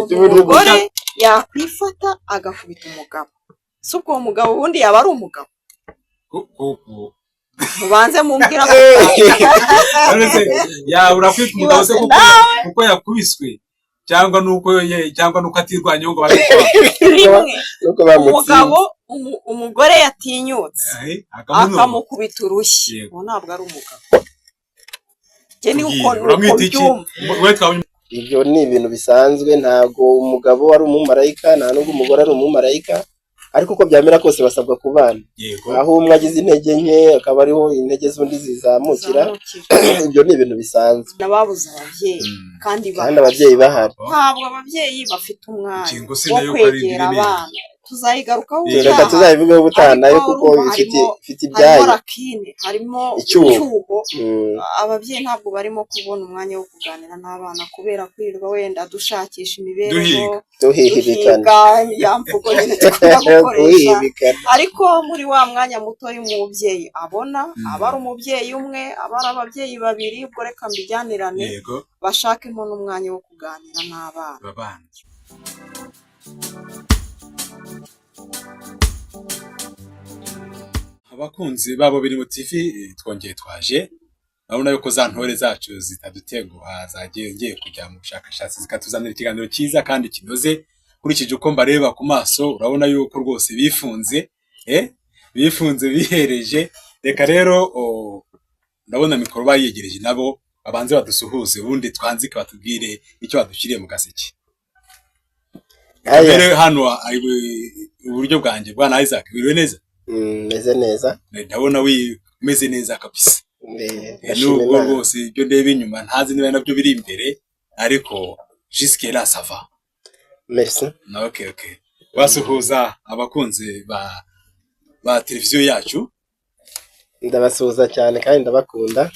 Ukuntu umugore yakwifata agakubita umugabo, si ubwo uwo mugabo ubundi yaba ari umugabo? Mubanze mumbwira ko None se yabura kwita umugabo se kuko yakubiswe, cyangwa nuko atirwanyeho ngo babe Rimwe Nuko bamutsinze. umugabo, umugore yatinyutse akamunura, akamukubita urushyi, uwo ntabwo ari umugabo. Njye ni uko Tubwire, nuko uramwita iki? mbyumva. We twabonye. Ibyo ni ibintu bisanzwe. Ntabwo umugabo ari umumarayika, nta nubwo umugore ari umumarayika, ariko uko byamera kose basabwa kubana. Aho umwe agize intege nke, akaba ariho intege z'undi zizamukira. Zizamukira. Ibyo ni ibintu bisanzwe. N'ababuze ababyeyi kandi Kandi bahari. ababyeyi bahari. Ntabwo ababyeyi bafite umwanya Ingingo si wo nayo ko ari kwegera indi. abana, tuzayigarukaho Reka ubutaha. tuzabivugeho ubutaha nayo, Ariko kuko urumva ifite ifite harimo ibyayo. lacune, harimo Icyuho. icyuho. Ababyeyi ntabwo barimo kubona umwanya wo kuganira n'abana kubera kwirirwa wenda dushakisha imibereho. Duhiga. Duhihibikana. Duhiga, ya mvugo nyine dukunda gukoresha. Guhihibikana. Ariko muri wa mwanya muto y'umubyeyi abona, aba ari umubyeyi umwe, aba ari ababyeyi babiri, ubwo reka mbijyanirane, bashakemo n'umwanya wo kuganira n'abana. Babana. Abakunzi babo biri mu TV, twongeye twaje. Urabona yuko za ntore zacu zitadutenguha, zagiye ngiye kujya mu bushakashatsi zikatuzanira ikiganiro cyiza kandi kinoze. Nkurikije uko mbareba ku maso, urabona yuko rwose bifunze, bifunze, bihereje. Reka rero, ndabona mikoro bayegereje, nabo babanze badusuhuze, ubundi twanzike batubwire icyo badushyiriye mu gaseke. Aya. Mbere hano iburyo bwanjye, bwana Isaac, wiriwe neza? Meze neza. Ndabona umeze neza kabisa. Ndashima Nubwo Imana. rwose ibyo ndeba inyuma ntazi niba nabyo biri imbere, ariko jusque là ça va. Merci. Na okay, basuhuza abakunzi ba televiziyo yacu. Ndabasuhuza cyane kandi ndabakunda.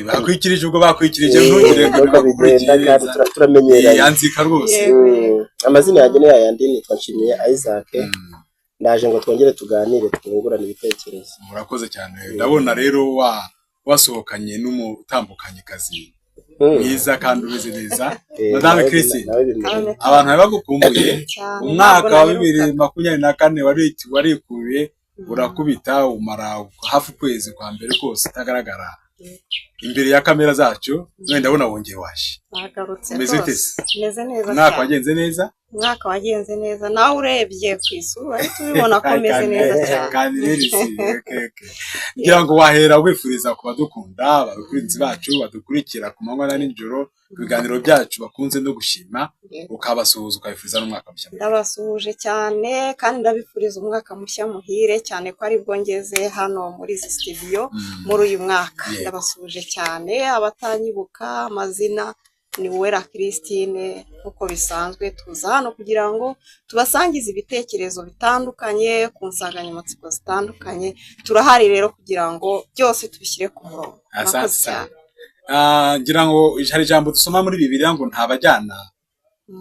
Bakwikirije, ubwo bakwikirije, ntugire ngo Nuko bigenda ntibakurikiye kandi neza. Turamenyeranye. Yanzika rwose. Amazina yanjye ni yayandi, nitwa Nshimiye Isaac. Ndaje ngo twongere tuganire, twungurane ibitekerezo. Murakoze cyane. Ndabona rero wasohokanye n'umutambukanyikazi mwiza kandi umeze neza, Madame Christine. Nawe bimureba. Abantu bari bagukumbuye. Cyane, Umwaka ntabwo wa naherukaga. 2024 warikuye urakubita, umara hafi ukwezi kwa mbere kose utagaragara imbere ya kamera zacu, none ndabona wongeye waje. Nagarutse Umeze ute rwose. se? Meze neza Umwaka cyane. wagenze neza? Umwaka wagenze neza, nawe urebye ku isura uhita ubibona ko meze neza cyane. Kandi rero isi, okay. Ngira ngo wahera wifuriza ku badukunda, abakunzi bacu badukurikira ku manywa na nijoro, ibiganiro byacu bakunze no gushima, ukabasuhuza, ukabifuriza n'umwaka mushya. Ndabasuhuje cyane kandi ndabifuriza umwaka mushya muhire, cyane ko aribwo ngeze hano muri izi studio muri uyu mwaka. Ndabasuhuje cyane. Abatanyibuka amazina ni Uwera Christine. Nk'uko bisanzwe, tuza hano kugira ngo tubasangize ibitekerezo bitandukanye ku nsanganyamatsiko zitandukanye. Turahari rero kugira ngo byose tubishyire ku murongo. Asante Murakoze cyane. cyane. Ngira ngo hari ijambo dusoma muri Bibiliya ngo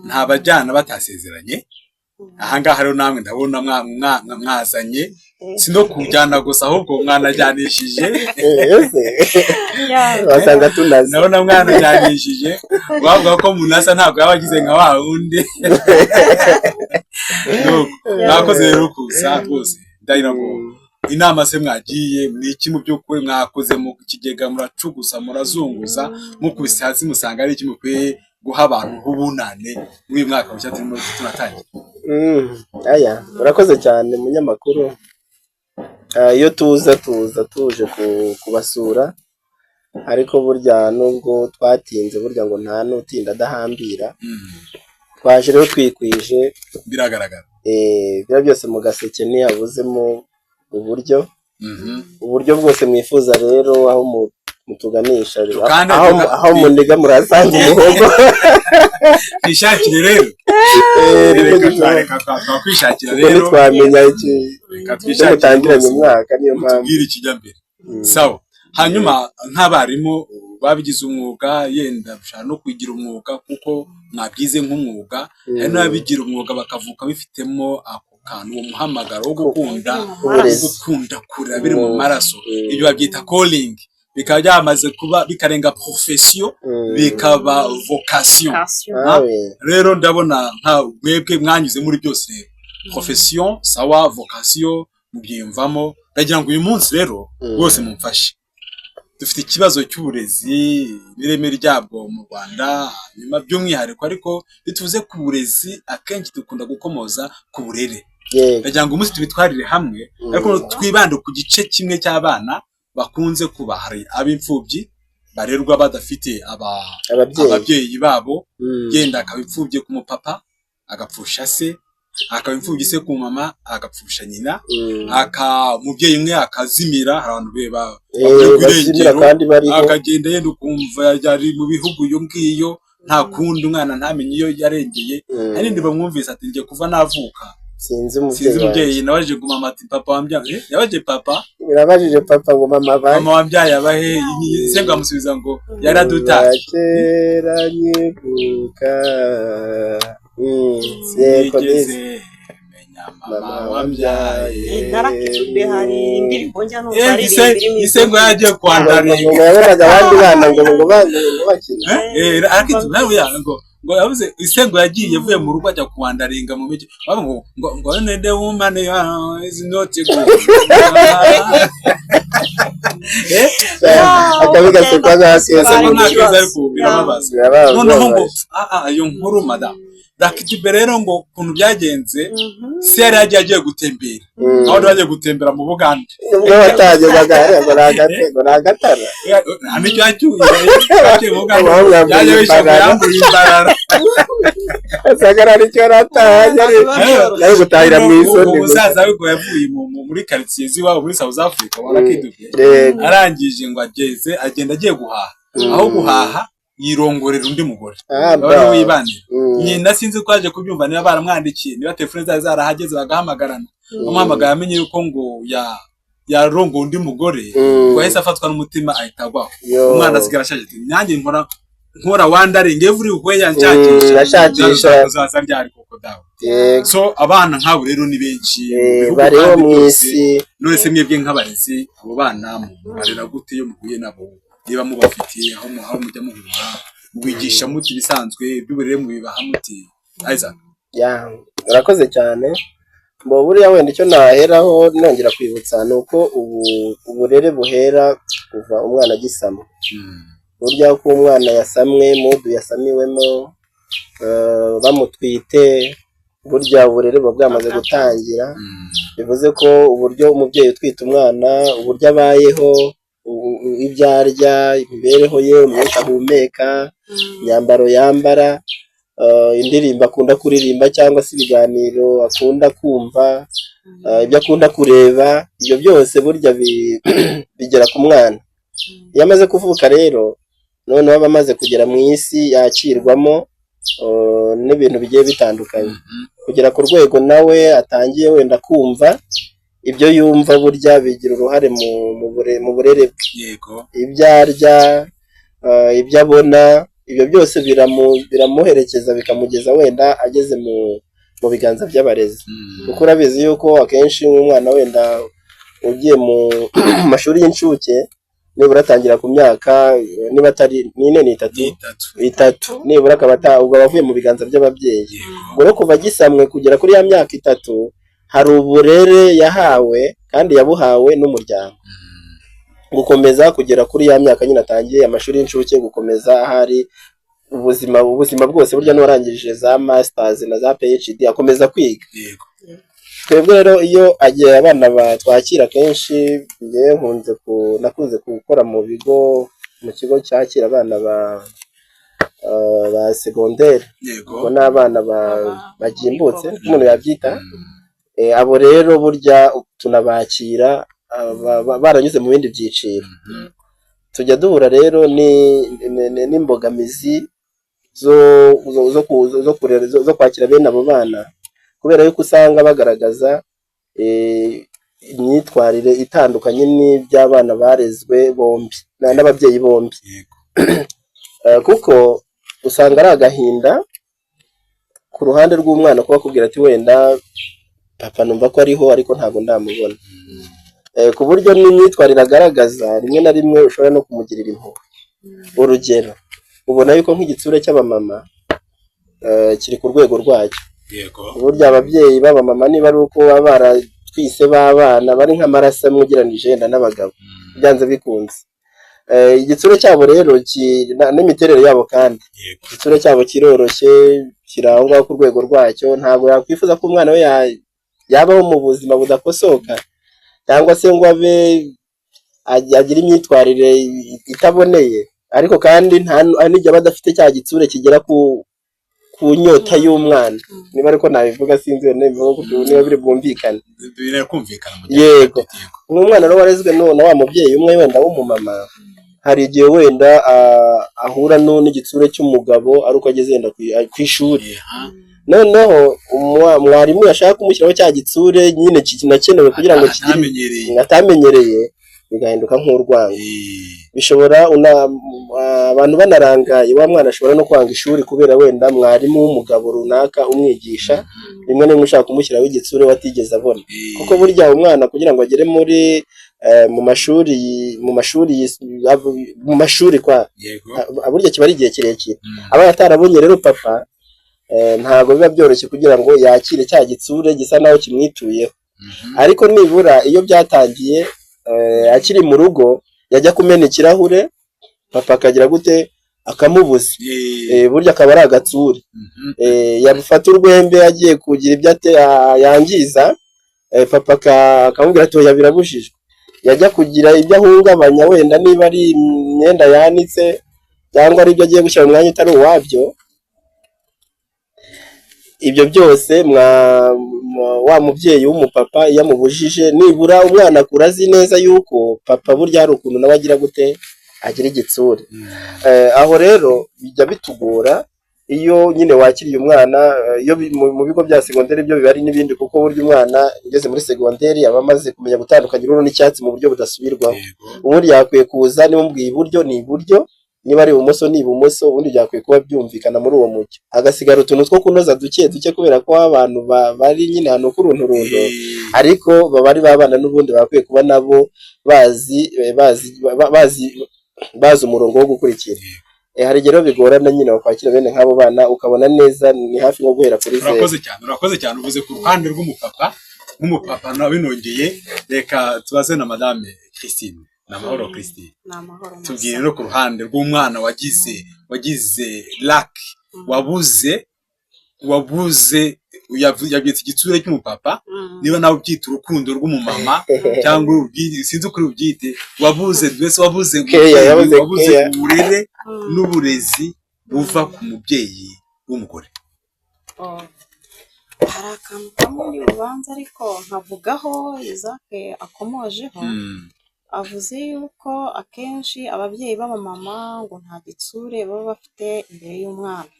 ntabajyana batasezeranye. Ahangaha rero namwe ndabona mwazanye, si no kujyana gusa, ahubwo mwanajyanishije. Ese wasanga tunaze. Ndabona mwanajyanishije. Wavuga ko munasa ntabwo yaba agize nka wa wundi. Nuko, mwakoze rero kuza rwose. Ndagira ngo inama se mwagiye ni iki? Mu by'ukuri mwakoze mu kigega, muracugusa, murazunguza, mukubise hasi musanga ari iki mukwiye guha abantu h'ubunane muri uyu mwaka mushya turimo tunatangira? Aya, urakoze cyane munyamakuru. Iyo tuza tuje kubasura, ariko burya nubwo twatinze, burya ngo nta n'utinda adahambira. Twaje rero twikwije. Biragaragara. Biriya byose mu gaseke ntihabuzemo uburyo, uburyo bwose mwifuza rero, aho mutuganisha, aho muniga murasanga umuhogo. Twishakire rero. Nibyo Reka dushaka. reka twakwishakira Kuko rero. ntitwamenya iki Reka icyo twishakire mutangiranye rwose. umwaka, niyo mpamvu. Tubwire ikijya mbere. Sawa. Hanyuma nk'abarimu babigize umwuga, yenda bashobora no kugira umwuga kuko mwabyize nk'umwuga, hari n'ababigira umwuga bakavuka bifitemo ako kantu, uwo muhamagaro wo gukunda, Biri mu maraso. Uburezi. gukunda kurera biri mu maraso. Ibyo babyita calling. Bikaba byamaze kuba bikarenga profession, bikaba vocation. Vocation. Ah, oui. Rero ndabona nka mwebwe mwanyuze muri byose rero, profession sawa, vocation mubyiyumvamo. Ndagira ngo uyu munsi rero rwose mumfashe. Dufite ikibazo cy'uburezi n'ireme ryabwo mu Rwanda, hanyuma by'umwihariko ariko iyo tuvuze ku burezi akenshi dukunda gukomoza ku burere. Ndagira ngo umunsi tubitwarire hamwe, ariko twibande ku gice kimwe cy'abana bakunze kuba hari ab'imfubyi barerwa badafite ababyeyi. Ababyeyi babo. Yenda akaba imfubyi ku mupapa agapfusha se, akaba imfubyi se ku mama agapfusha nyina, aka umubyeyi umwe akazimira. Hari abantu baburirwa bazimira irengero, kandi bariho. Akagenda yenda ukumva yari mu bihugu iyo ngiyo, nta kundi, umwana ntamenye iyo yarengeye. Hari n'indi bamwumvise ati: "Njye kuva navuka sinzi umubyeyi sinzi wanjye." Umubyeyi nabajije ngo mama, ati papa wambyaye, yabajije papa. Yabajije papa ngo mama bahe. Mama wambyaye abahe? Se ngo amusubiza ngo yaradutaye. Kera nyibuka. Yego. Sinigeze Disi. menya mama wambyaye. Narakitube, hari indirimbo njya numva Ise aririmba irimo ise ngo yagiye kwandara. Ngo yabonaga abandi bana ngo bakina. Arakitube nawe ya ngo yavuze ise ngo yagiye avuye mu rugo ajya kuwandaringa mu mijyi. Bavuga ngo nende woman is not good. Akabi gasekwa nk'akeza. Gasekwa Mu nk'akeza, ariko birababaza. Birababaza. Noneho ngo iyo nkuru, madamu Rakitibe rero, ngo ukuntu byagenze, se yari yagiye agiye gutembera, aho bari bagiye gutembera mu Bugande. Ubwo watageraga hariya ngo ni ngo ni agatara. Nta n'icyo yacyuye, yaciye mu Bugande. Uba wamwambuye yaje wishe ngo imbarara. Yambuye imbarara. Asanga ari icyo yari atahanye, ari gutahira mu isoni Uwo gusa. Musaza we ngo yavuye muri karitsiye z'iwabo muri South Africa wa Rakidube. Arangije ngo ageze agenda agiye guhaha, aho guhaha yirongorera undi mugore, baba Ba. wibanira. Nyina sinzi ko yaje kubyumva, niba baramwandikiye, niba telefone zari zarahageze bagahamagarana, bamuhamagaye amenye yuko ngo yarongoye undi mugore, ngo yahise afatwa n'umutima ahita agwaho. Yo. Umwana asigara ashaje ati: "Nanjye nkora wandering everywhere nshakisha." Ashakisha. Uzaza ryari koko dawe? Yego. So abana nk'abo rero ni benshi mu bihugu bariho kandi mu byose. isi. None se mwebwe nk'abarezi, abo bana mubarera gute iyo muhuye nabo, niba mubafitiye aho mujya muhura? Mubigisha muti ibisanzwe iby'uburere mubibaha muti, Isaac? Ya, urakoze cyane. Bo buriya wenda icyo naheraho nongera kwibutsa ni uko ubu uburere buhera kuva umwana agisamwa. Burya uko umwana yasamwe, mudu yasamiwemo, bamutwite, burya uburere buba bwamaze gutangira. Bivuze ko uburyo umubyeyi utwite umwana, uburyo abayeho, ibyo arya, imibereho ye, umwuka ahumeka, imyambaro yambara, indirimbo akunda kuririmba cyangwa se ibiganiro akunda kumva, ibyo akunda kureba, ibyo byose burya bigera ku mwana. Iyo amaze kuvuka rero, noneho aba amaze kugera mu isi yakirwamo n'ibintu bigiye bitandukanye, kugera ku rwego nawe atangiye wenda kumva. Ibyo yumva burya bigira uruhare mu burere bwe. Ibyo arya, ibyo abona, ibyo byose biramuherekeza bikamugeza wenda ageze mu biganza by'abarezi. Kuko urabizi yuko akenshi nk'umwana wenda ugiye mu mashuri y'incuke, nibura atangira ku myaka niba atari n'ine, ni 3. Ni 3. 3 nibura, akaba ubwo aba avuye mu biganza by'ababyeyi. Ubwo rero kuva agisamwe kugera kuri ya myaka 3, hari uburere yahawe kandi yabuhawe n'umuryango, gukomeza kugera kuri ya myaka nyine atangiye amashuri y'incuke, gukomeza ahari ubuzima bwose. Burya n'uwarangije za masters na za PhD akomeza kwiga. Twebwe rero iyo agiye abana twakira kenshi, njyewe nakunze gukora mu bigo, mu kigo cyakira abana ba segonderi. Ubwo ni abana bagimbutse umuntu yabyita. Abo rero burya tunabakira baranyuze mu bindi byiciro. Tujya duhura rero n'imbogamizi zo kwakira bene abo bana, kubera yuko usanga bagaragaza imyitwarire itandukanye n'iby'abana barezwe bombi n'ababyeyi bombi. Kuko usanga ari agahinda ku ruhande rw'umwana kuba akubwira ati: "Wenda papa numva ko ariho, ariko ntabwo ndamubona." Ku buryo n'imyitwarire agaragaza rimwe na rimwe ushobora no kumugirira impuhwe. Urugero, ubona yuko nk'igitsure cy'abamama kiri ku rwego rwacyo. Burya ababyeyi b'abamama niba ari uko baba baratwise b'abana bari nk'amaraso amwe ugereranije yenda n'abagabo, byanze bikunze. Igitsure cyabo rero n'imiterere yabo kandi igitsure cyabo kiroroshye, kiri aho ngaho ku rwego rwacyo. Ntabwo yakwifuza ko umwana we yabaho mu buzima budakosoka cyangwa se ngo abe agire imyitwarire itaboneye, ariko kandi nta hari n'igihe aba adafite cya gitsure kigera ku nyota y'umwana, niba ariko nabivuga, sinzi wenda niba gutyo, niba biri bwumvikane. Birakumvikana mu gihe. Yego. Nk'umwana rero warezwe na wa mubyeyi umwe wenda w'umumama, hari igihe wenda ahura n'igitsure cy'umugabo ari uko ageze wenda ku ishuri, noneho mwarimu yashaka kumushyiraho cya gitsure nyine kinakenewe kugira ngo kigire atamenyereye, atamenyereye, bigahinduka nk'urwango. Bishobora abantu banarangaye, wa mwana ashobora no kwanga ishuri kubera wenda mwarimu w'umugabo runaka umwigisha rimwe na rimwe ushaka kumushyiraho igitsure we atigeze abona, kuko burya umwana kugira ngo agere muri mu mashuri kwa burya kiba ari igihe kirekire aba yatarabonye. Rero papa ntabwo biba byoroshye kugira ngo yakire cya gitsure gisa naho kimwituyeho, ariko nibura iyo byatangiye akiri mu rugo, yajya kumena ikirahure papa akagira gute, akamubuza. Burya akaba ari agatsure. Yafata urwembe agiye kugira ibyo yangiza, papa akamubwira ati oya, birabujijwe. Yajya kugira ibyo ahungabanya, wenda niba ari imyenda yanitse cyangwa ari ibyo agiye gushyira mu mwanya utari uwabyo, ibyo byose wa mubyeyi w'umupapa iyo amubujije, nibura umwana akura azi neza yuko papa burya hari ukuntu nawe agira gute, agira igitsure. Aho rero bijya bitugora iyo nyine wakiriye umwana, iyo mu bigo bya segonderi byo biba ari n'ibindi, kuko burya umwana ugeze muri segonderi aba amaze kumenya gutandukanya ururo n'icyatsi mu buryo budasubirwaho. Ubundi yakwiye kuza, niba umubwiye iburyo ni iburyo, niba ari ibumoso ni ibumoso. Ubundi byakwiye kuba byumvikana muri uwo mucyo, hagasigara utuntu two kunoza duke duke, kubera ko abantu bari nyine ahantu k'urunturuntu, ariko baba ari babana n'ubundi bakwiye kuba nabo bazi bazi bazi bazi umurongo wo gukurikira. Hari igihe rero bigorana nyine wakwakira bene nk'abo bana, ukabona neza ni hafi nko guhera kuri zeru. Urakoze cyane, urakoze cyane. Uvuze ku ruhande rw'umupapa, nk'umupapa nawe binongeye. Reka tubaze na Madame Christine. Ni amahoro, Christine? Ni amahoro masa. Tubwire no ku ruhande rw'umwana wagize luck, wabuze yabyitse igitsure cy'umupapa, niba nawe ubyita urukundo rw'umumama cyangwa sinzi uko ubyite, wabuze mbese, wabuze Keya, umubyeyi, yabuze wabuze keya. uburere n'uburezi buva ku mubyeyi w'umugore. Oh. Hari akantu kamwe ndi bubanza ariko nkavugaho Isaac akomojeho. Avuze yuko akenshi ababyeyi b'abamama ngo nta gitsure baba bafite imbere y'umwana,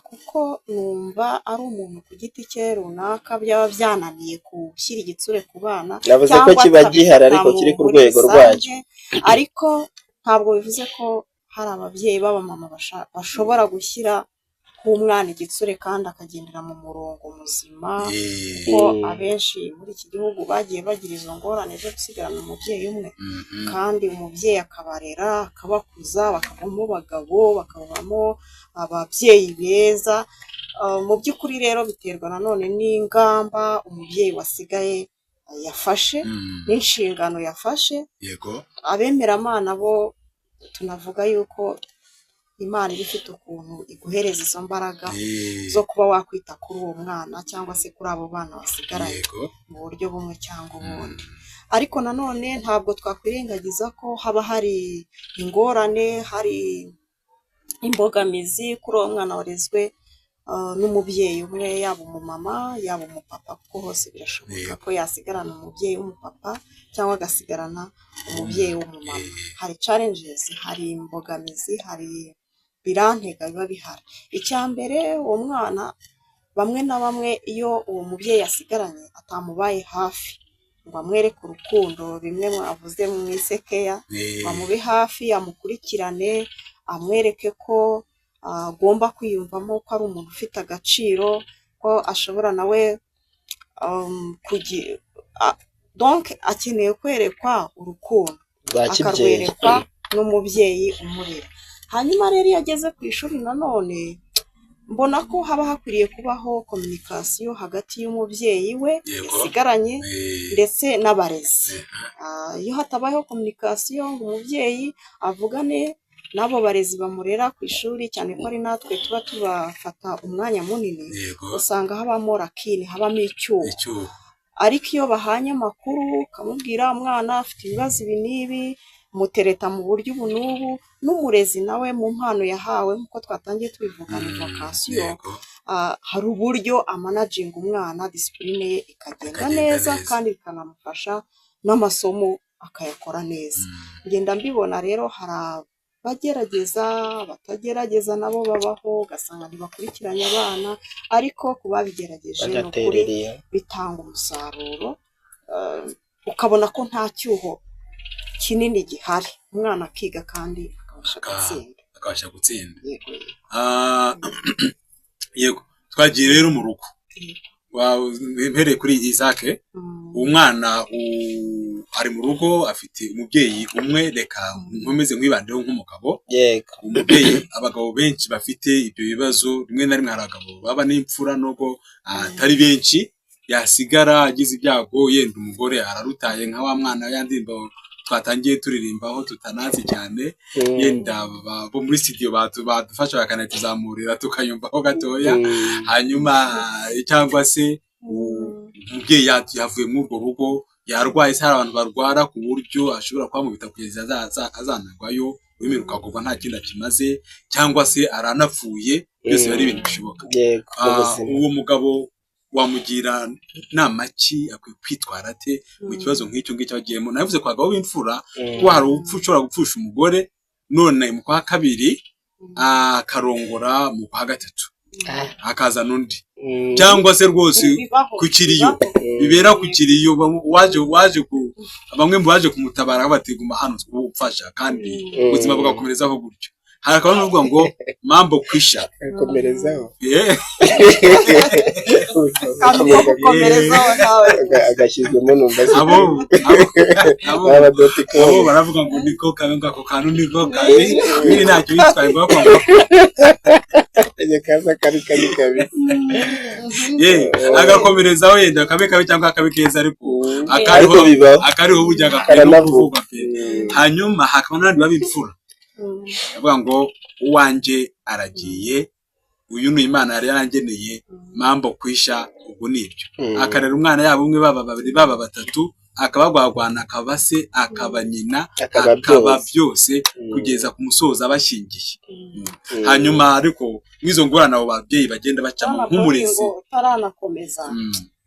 kuko numva ari umuntu ku giti cye runaka byaba byananiye gushyira igitsure ku bana, Navuze ko cyangwa kiba gihari akabifata ariko kiri ku muri rwego rusange, rwacyo. Ariko ntabwo bivuze ko hari ababyeyi b'abamama bashobora gushyira k'umwana igitsure kandi akagendera mu murongo muzima, kuko abenshi muri iki gihugu bagiye bagira izo ngorane zo gusigarana umubyeyi umwe, kandi umubyeyi akabarera, akabakuza, bakavamo abagabo, bakavamo ababyeyi beza. Mu by'ukuri rero biterwa nanone n'ingamba umubyeyi wasigaye yafashe n'inshingano yafashe. Abemeramana bo tunavuga yuko Imana iba ifite ukuntu iguhereza izo mbaraga zo kuba wakwita kuri uwo mwana cyangwa se kuri abo bana wasigaranye mu buryo bumwe cyangwa ubundi. Ariko nanone ntabwo twakwirengagiza ko haba hari ingorane, hari imbogamizi kuri uwo mwana warezwe n'umubyeyi umwe, yaba umumama, yaba umupapa, kuko hose birashoboka ko yasigarana umubyeyi w'umupapa cyangwa agasigarana umubyeyi w'umumama. Hari challenges, hari imbogamizi, hari birantega biba bihari. Icya mbere, uwo mwana bamwe na bamwe iyo uwo mubyeyi asigaranye atamubaye hafi ngo amwereke urukundo, bimwe mwavuze mu isekeya, amube hafi, amukurikirane, amwereke ko agomba kwiyumvamo ko ari umuntu ufite agaciro, ko ashobora nawe Donc akeneye kwerekwa urukundo, Rwa kibyeyi. akarwerekwa n'umubyeyi umurera. Hanyuma rero iyo ageze ku ishuri nanone, mbona ko haba hakwiriye kubaho communication hagati y'umubyeyi we yasigaranye ndetse n'abarezi. Iyo hatabayeho communication ngo umubyeyi avugane n'abo barezi bamurera ku ishuri, cyane ko ari natwe tuba tubafata umwanya munini, usanga habamo lacune, habamo icyuho. Icyuho. Ariko iyo bahanye amakuru, ukamubwira umwana afite ibibazo ibi n'ibi, mutereta mu buryo ubu n'ubu, n'umurezi nawe mu mpano yahawe, nk'uko twatangiye tubivuga, ni vocation, hari uburyo amanaginga umwana, discipline ye ikagenda Ikagenda neza, neza. kandi bikanamufasha n'amasomo akayakora neza. Ngenda mbibona rero, hari abagerageza, abatagerageza nabo babaho, ugasanga ntibakurikiranye abana, ariko ku babigerageje ni ukuri Bagaterera iyo. bitanga umusaruro, ukabona ko nta cyuho kinini gihari, umwana akiga kandi akabasha gutsinda. Akabasha gutsinda. Yego. Yego, twagiye rero mu rugo. Mpereye kuri Isaac, umwana ari mu rugo afite umubyeyi umwe, reka nkomeze nkwibandeho nk'umugabo. Umubyeyi, abagabo benshi bafite ibyo bibazo, rimwe na rimwe hari abagabo baba n'imfura nubwo atari benshi, yasigara agize ibyago, yenda umugore ararutaye, nka wa mwana ya ndirimbo twatangiye turirimbaho tutanazi cyane, yenda bo muri studio badufasha bakanatuzamurira tukayumvaho gatoya. Hanyuma cyangwa se umubyeyi yavuye muri urwo rugo, yarwaye se, hari abantu barwara ku buryo ashobora kuba mu bitaro kugeza azanagwayo, ururimi rukagurwa nta kindi akimaze, cyangwa se aranapfuye, byose biba ari ibintu bishoboka. Yego, mu buzima. Uwo mugabo wamugira nama ki? Akwiye kwitwara ate mu kibazo nk'icyo ngicyo agiyemo? Navuze ku bagabo b'imfura, kuko hari upfu ushobora gupfusha umugore none mu kwa kabiri, akarongora mu kwa gatatu, akazana undi, cyangwa se rwose Bibaho, ku kiriyo, bibaho. Bibera ku kiriyo, waje ku bamwe mu baje kumutabara bati: "Guma hano ufasha," kandi ubuzima bugakomerezaho gutyo. Hari akaba n'uvuga ngo "mambo kwisha". Komerezaho. Akantu ko gukomerezaho nawe. Agashyizwemo numva se. Abo Aba dot com. abo baravuga ngo niko kabi, ngo ako kantu niko kabi nyine, ntacyo bitwaye ngo bakwanga. Kaza kari kabi kabi. Ye, agakomerezaho, yenda kabe kabi cyangwa kabe keza, ariko akariho, Ariko bibaho. akariho burya gakwiye no Karanavuga. kuvugwa pe. Hanyuma hakaba n'abandi baba imfura, avuga ngo uwanjye aragiye, uyu ni Imana yari yarangeneye, mambo kwisha, ubwo ni ibyo. Akarera umwana, yaba umwe, baba babiri, baba batatu, akabagwagwana, akaba se, akaba nyina, Akaba akaba byose. byose, kugeza ku musozo abashyingiye. Hanyuma ariko nk'izo ngorane abo babyeyi bagenda bacamo Bwana nk'umurezi, Boringo, utaranakomeza,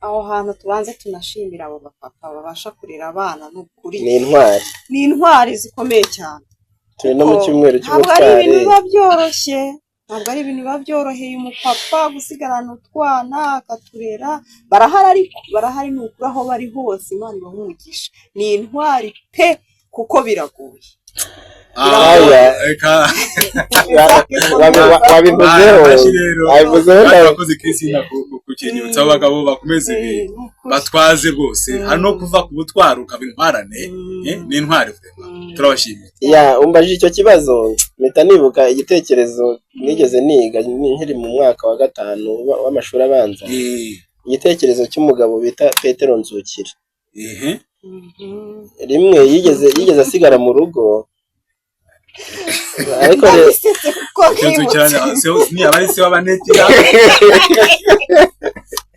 aho hantu tubanze tunashimira abo bapapa babasha kurera abana, ni ukuri. Ni intwari. Ni intwari zikomeye cyane. Turi no mu cyumweru Ntabwo ari cy'ubutwari. ibintu biba byoroshye, ntabwo ari ibintu biba byoroheye umupapa gusigarana utwana akaturera. Barahari, ariko barahari, ni ukuri, aho bari hose Imana ibaha umugisha, ni intwari pe, kuko biragoye. Aya. Reka Wabivuzeho. Amashyi rero. Wabivuzeho Kandi nawe. Abakozi Christina ku kinyibutsa, abo bagabo bakomeze batwaze rwose. Hari no kuva ku butwari ukaba intwarane, ni intwari vraiment. Turabashimiye. Ya, umbajije icyo kibazo mpita nibuka igitekerezo nigeze niga nkiri mu mwaka wa gatanu w'amashuri abanza, igitekerezo cy'umugabo bita Petero Nzukira. Rimwe yigeze asigara mu rugo, ariko Ndabisetse kuko Nzukira nkibutse. Ni abari se w'abanetira.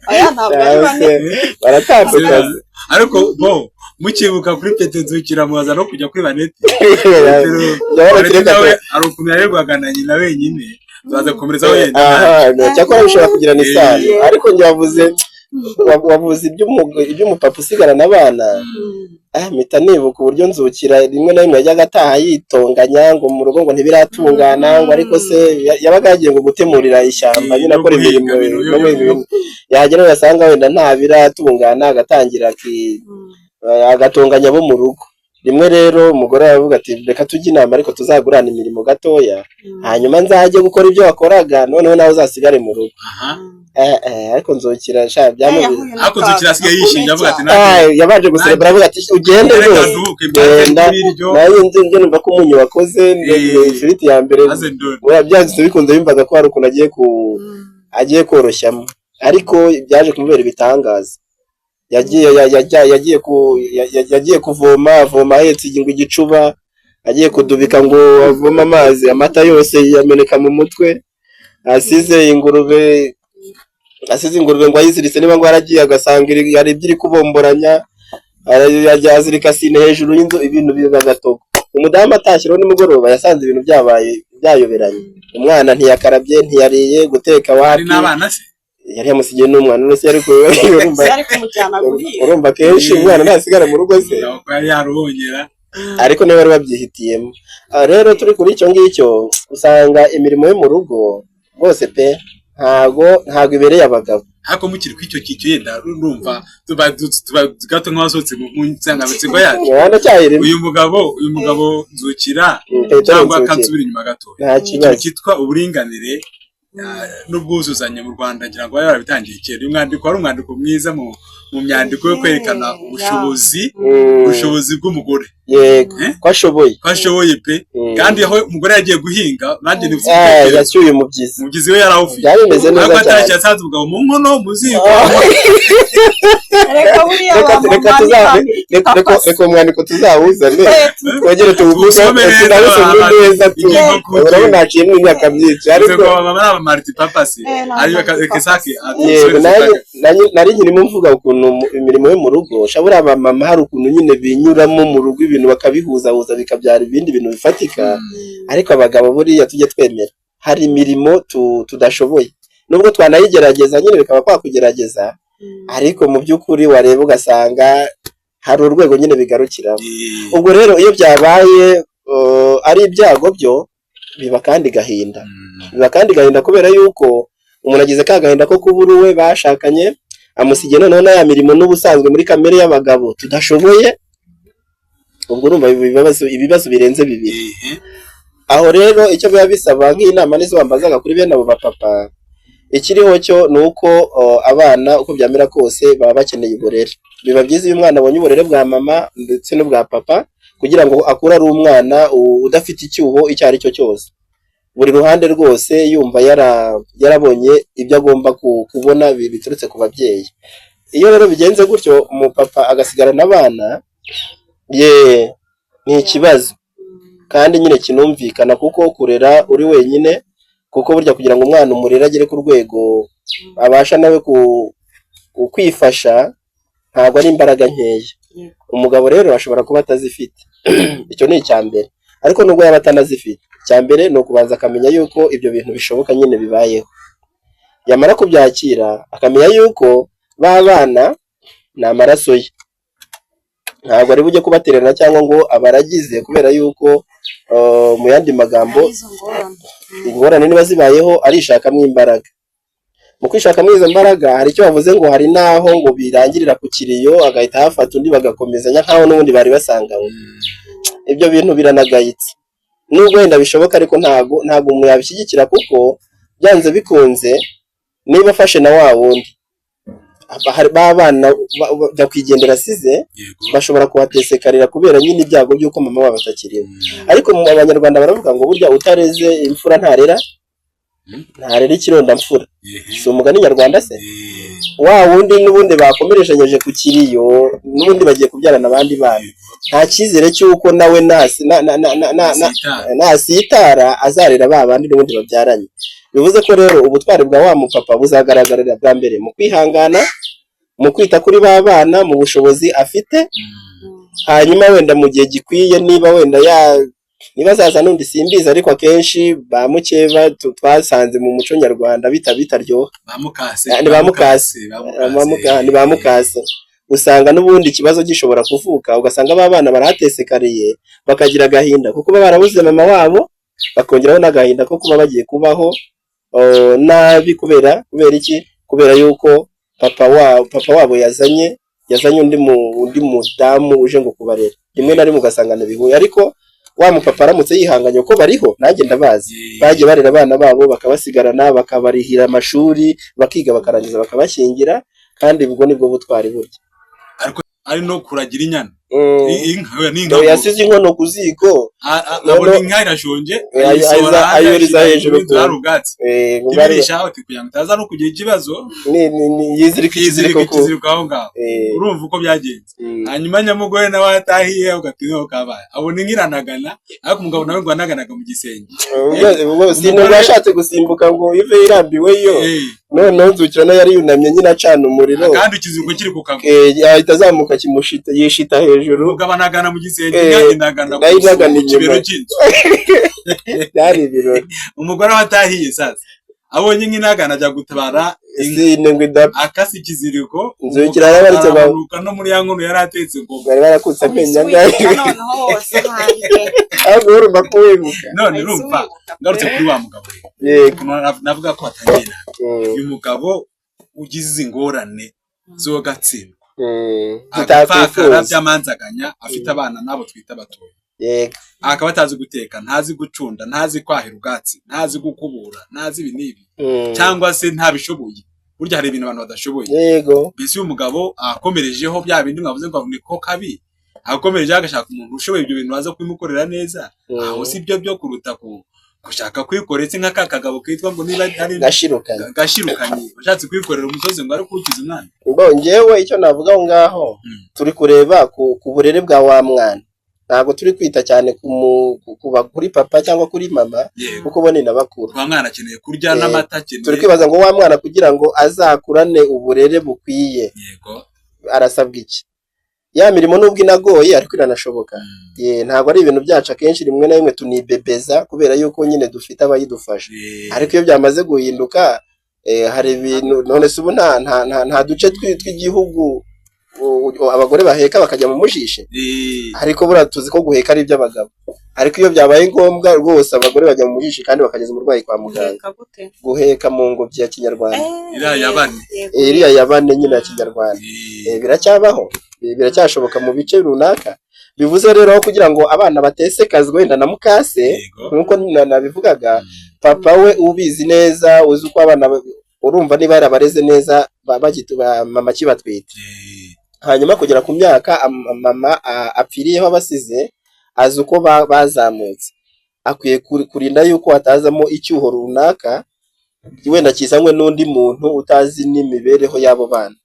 Aya ntabwo ari bane. Baratandukanye. Ariko bo mukibuka kuri Petero Nzukira, mubaza no kujya kuri baneti. Jya Baneti reka nawe hari ukuntu yarerwaga na nyina wenyine, tubaza gukomerezaho yenda. Aha, cyakora bishobora kugirana isano, ariko njye wavuze iby'umupapa usigarana abana, mpita nibuka uburyo Nzukira rimwe na rimwe yajyaga ataha yitonganya ngo mu rugo ngo ntibiratungana, ngo ariko se yabaga yagiye ngo gutemurira ishyamba nyine, No akora guhinga imirimo, ibintu no guhinga ibintu. Yagera yasanga wenda nta biratungana, agatangira agatonganya abo mu rugo. Rimwe rero umugore aravuga ati reka tujye inama, ariko tuzagurana imirimo gatoya, hanyuma nzajye gukora ibyo wakoraga, noneho nawe uzasigare mu rugo. Ariko Nzukira sha byamubiri. Ariko Nzukira asigaye yishinja avuga ati Ah, yabanje guserebura avuga ati ugende reka rwose, nduhuke mbanze genda ibiryo nanjye nzi njye numva ko umunyu wakoze ifiriti ya mbere. Maze ndore. Buriya byanze bikunze yumvaga ko hari ukuntu agiye koroshyamo, ariko byaje kumubera ibitangaza. Yagiye yagiye kuvoma, avoma ahetse ngo igicuba, agiye kudubika ngo avome amazi, amata yose yameneka mu mutwe. Asize ingurube ngo ayiziritse, niba ngo yaragiye agasanga hari ibyo iri kubomboranya, azirika sine hejuru y'inzu, ibintu biba gatogo. Umudamu atashye rero nimugoroba yasanze ibintu byabaye byayoberanye, umwana ntiyakarabye, ntiyariye, guteka hari wapi. N'abana se? Yari yamusigiye n'umwana, none se yari urumva, Yari kumujyana guhinga. Urumva kenshi umwana ntasigara mu rugo se? Ko yari yarubongera. Ariko niba bari babyihitiyemo. Ah, rero turi kuri icyo ngicyo, usanga imirimo yo mu rugo rwose pe ntago ibereye abagabo. Ariko mukiri kuri icyo cyicyo, yenda urumva tuba gato nk'abasohotse mu nsanganyamatsiko yacu. Imihanda cyayirimo. Uyu mugabo Nzukira Petero cyangwa Nzukira. Akansubira inyuma gato. Nta Ikintu kibazo. cyitwa uburinganire n'ubwuzuzanye mu Rwanda, ngira ngo bari barabitangiye kera. Uyu mwandiko wari umwandiko mwiza mu myandiko yo kwerekana ubushobozi ubushobozi bw'umugore. Yego. Eh? Ko ashoboye. Ko ashoboye pe. Kandi aho umugore yagiye guhinga, nanjye nibutse Eh, igitekerezo. Yacyuye umubyizi. Umubyizi we yarawufite. Byari bimeze neza Ariko cyane. atashye yasanze umugabo mu nkono, mu ziko. Reka buriya Reka ba reka mama tuzabe ni reka umwandiko tuzawuzane, twongere tuwuvuge. Tuwusome neza, Tunawusome neza tu. Ingingo ku ngingo. Urabona haciyemo imyaka myinshi, ariko Ariko baba ari aba multipurpose. Eh, ni Ari aba Kesake. Yego, nanjye nari nkirimo mvuga ukuntu imirimo yo mu rugo shabura abamama hari ukuntu nyine binyuramo mu rugo, ibintu bakabihuzahuza bikabyara ibindi bintu bifatika. Ariko abagabo buriya tujye twemera, hari imirimo tudashoboye, nubwo twanayigerageza nyine bikaba kwa kugerageza, ariko mu by'ukuri wareba ugasanga hari urwego nyine bigarukiramo. Ubwo rero iyo byabaye ari ibyago, byo biba kandi gahinda, biba kandi gahinda kubera yuko umuntu agize ka gahinda ko kubura uwe bashakanye, amusigiye noneho na ya mirimo n'ubusanzwe muri kamere y'abagabo tudashoboye. Ubwo urumva ibibazo birenze bibiri. Aho rero icyo biba bisaba nk'inama nizo wambazaga kuri bene abo bapapa, ikiriho cyo ni uko abana uko byamera kose baba bakeneye uburere. Biba byiza iyo umwana abonye uburere bwa mama ndetse n'ubwa papa, kugira ngo akure ari umwana udafite icyuho icyo ari cyo cyose, buri ruhande rwose yumva yarabonye ibyo agomba kubona biturutse ku babyeyi. Iyo rero bigenze gutyo, umupapa agasigarana abana, ye ni ikibazo kandi nyine kinumvikana, kuko kurera uri wenyine, kuko burya kugira ngo umwana umurere agere ku rwego abasha nawe kwifasha, ntabwo ari imbaraga nkeya. Umugabo rero ashobora kuba atazifite, icyo ni icya mbere. Ariko nubwo yaba atanazifite, icya mbere ni ukubanza akamenya yuko ibyo bintu bishoboka nyine bibayeho. Yamara kubyakira, akamenya yuko ba bana ni amaraso ye, ntabwo ari bujye kubatererana cyangwa ngo abaragize, kubera yuko mu yandi magambo Ari izo ngorane. Ingorane niba zibayeho, arishakamo imbaraga. Mu kwishakamo izo mbaraga, hari icyo bavuze ngo hari n'aho ngo birangirira ku kiriyo, agahita hafata undi bagakomezanya nk'aho n'ubundi bari basanganywe. Ibyo bintu biranagayitse, nubwo wenda bishoboka, ariko ntago umuntu yabishyigikira, kuko byanze bikunze niba afashe na wa wundi, ba bana nyakwigendera asize bashobora kuhatesekarira kubera nyine ibyago by'uko mama wabo atakiriho. Ariko mu Abanyarwanda baravuga ngo burya utareze imfura ntarera ikirondamfura. Si umugani nyarwanda se? Wa wundi n'ubundi bakomereshanyeje ku kiriyo, n'ubundi bagiye kubyarana abandi bana, nta cyizere cy'uko nawe nasitara azarera ba bandi n'ubundi babyaranye. Bivuze ko rero ubutwari bwa wa mupapa buzagaragarira bwa mbere mu kwihangana, mu kwita kuri ba bana mu bushobozi afite. Hanyuma wenda mu gihe gikwiye, niba wenda ya niba azaza n'undi simbizi, ariko akenshi ba mukeba twasanze mu muco nyarwanda bitaryoha. Ba mukase. Ni ba mukase. Ni ba mukase. Usanga n'ubundi ikibazo gishobora kuvuka, ugasanga ba bana barahatesekariye, bakagira agahinda kuko baba barabuze mama wabo, bakongeraho n'agahinda ko kuba bagiye kubaho nabi. Kubera iki? Kubera yuko papa wabo yazanye yazanye undi mudamu uje ngo kubarera. Rimwe na rimwe ugasanga ntibihuye, ariko wa mupapa aramutse yihanganye, kuko bariho nanjye ndabazi, bagiye barera abana babo bakabasigarana, bakabarihira amashuri, bakiga, bakarangiza, bakabashyingira, kandi ubwo nibwo butwari burya. Ari no kuragira inyana. Inka oya, ni inka. Dore yasize inkono ku ziko. Abona inka irashonje, ayisohora hanze, ayohereza ayishyira hejuru mu nzu hari ubwatsi. Ngo bari- ibirisha aho kugira ngo itaza no kugira ikibazo. Ni yizirika yizirika ikiziriko ku ikiziriko aho ngaho. Urumva uko byagenze. Hanyuma nyamugore nawe atahiye, ugati niho kabaye, abona inka iranagana, ariko umugabo nawe ngo anaganaga mu gisenge. Ubwo si nubwo yashatse gusimbuka ngo ive irambiwe yo. Noneho nzukira nayo yari yunamye nyine acana umuriro. Kandi ikiziriko kiri ku kaguru. Ahita azamuka kimushita, yishita hejuru. Umugabo anagana mu gisenge, Eh, inka inagana nayo inagana ku kibero inyuma. cy'inzu. Byari ibirori. Umugore aho atahiye sasa, abonye inka inagana, ajya gutabara inka. Sine ngo idapfa. Akase ikiziriko. Nzukira yarabaretse aramanuka no muri ya nkono yari atetse ngo bari barakutse amenyo angahe. Wibuka noneho hose hanjye. Ahubwo urumva ko wibuka. None Wahise urumva wibuka pe. ngarutse kuri wa mugabo rero, Yego. ukuntu navuga ko batangiye nabi. Uyu mugabo ugize ingorane zogatsindwa, agapfakara, tutakwifuza, by'amanzaganya, afite abana n'abo twita batoya, akaba atazi guteka, ntazi gucunda, ntazi kwahira ubwatsi, ntazi gukubura, ntazi ibi n'ibi, cyangwa se ntabishoboye. Burya hari ibintu abantu badashoboye. Mbese uyu mugabo akomerejeho bya bindi mwavuze ngo niko kabi, akomerejeho agashaka umuntu ushoboye ibyo bintu waza kubimukorera neza. Aho si byo byo kuruta ku gushaka kwikorera se nka ka kagabo kitwa ngo niba ari Gashirukanye. Gashirukanye, washatse kwikorera umusozi ngo ari kuwukiza umwana. Ngo njyewe icyo navuga aho ngaho, turi kureba ku burere bwa wa mwana, ntabwo turi kwita cyane kuri papa cyangwa kuri mama, kuko bo ni na bakuru. Wa mwana akeneye kurya n'amata akeneye. Turi kwibaza ngo wa mwana kugira ngo azakurane uburere bukwiye, arasabwa iki? Ya mirimo nubwo inagoye ariko iranashoboka. Ntabwo ari ibintu byacu, akenshi rimwe na rimwe tunibebeza kubera yuko nyine dufite abayidufasha. Ariko iyo byamaze guhinduka, hari ibintu, none se ubu nta duce tw'igihugu abagore baheka bakajya mu mujishe? Ariko buriya tuzi ko guheka ari iby'abagabo, ariko iyo byabaye ngombwa rwose abagore bajya mu mujishe kandi bakageza umurwayi kwa muganga. Guheka gute? Guheka mu ngobyi ya kinyarwanda. Iriya ya bane. Yego. Iriya ya bane nyine ya kinyarwanda. Biracyabaho, biracyashoboka mu bice runaka. Bivuze rero aho kugira ngo abana batesekazwe wenda na mukase, nk'uko nabivugaga, papa we ubizi neza, uzi uko abana urumva niba yarabareze neza mama akibatwite, hanyuma kugera ku myaka mama apfiriyeho abasize, azi uko bazamutse, akwiye kurinda yuko hatazamo icyuho runaka wenda kizanywe n'undi muntu utazi n'imibereho y'abo bana,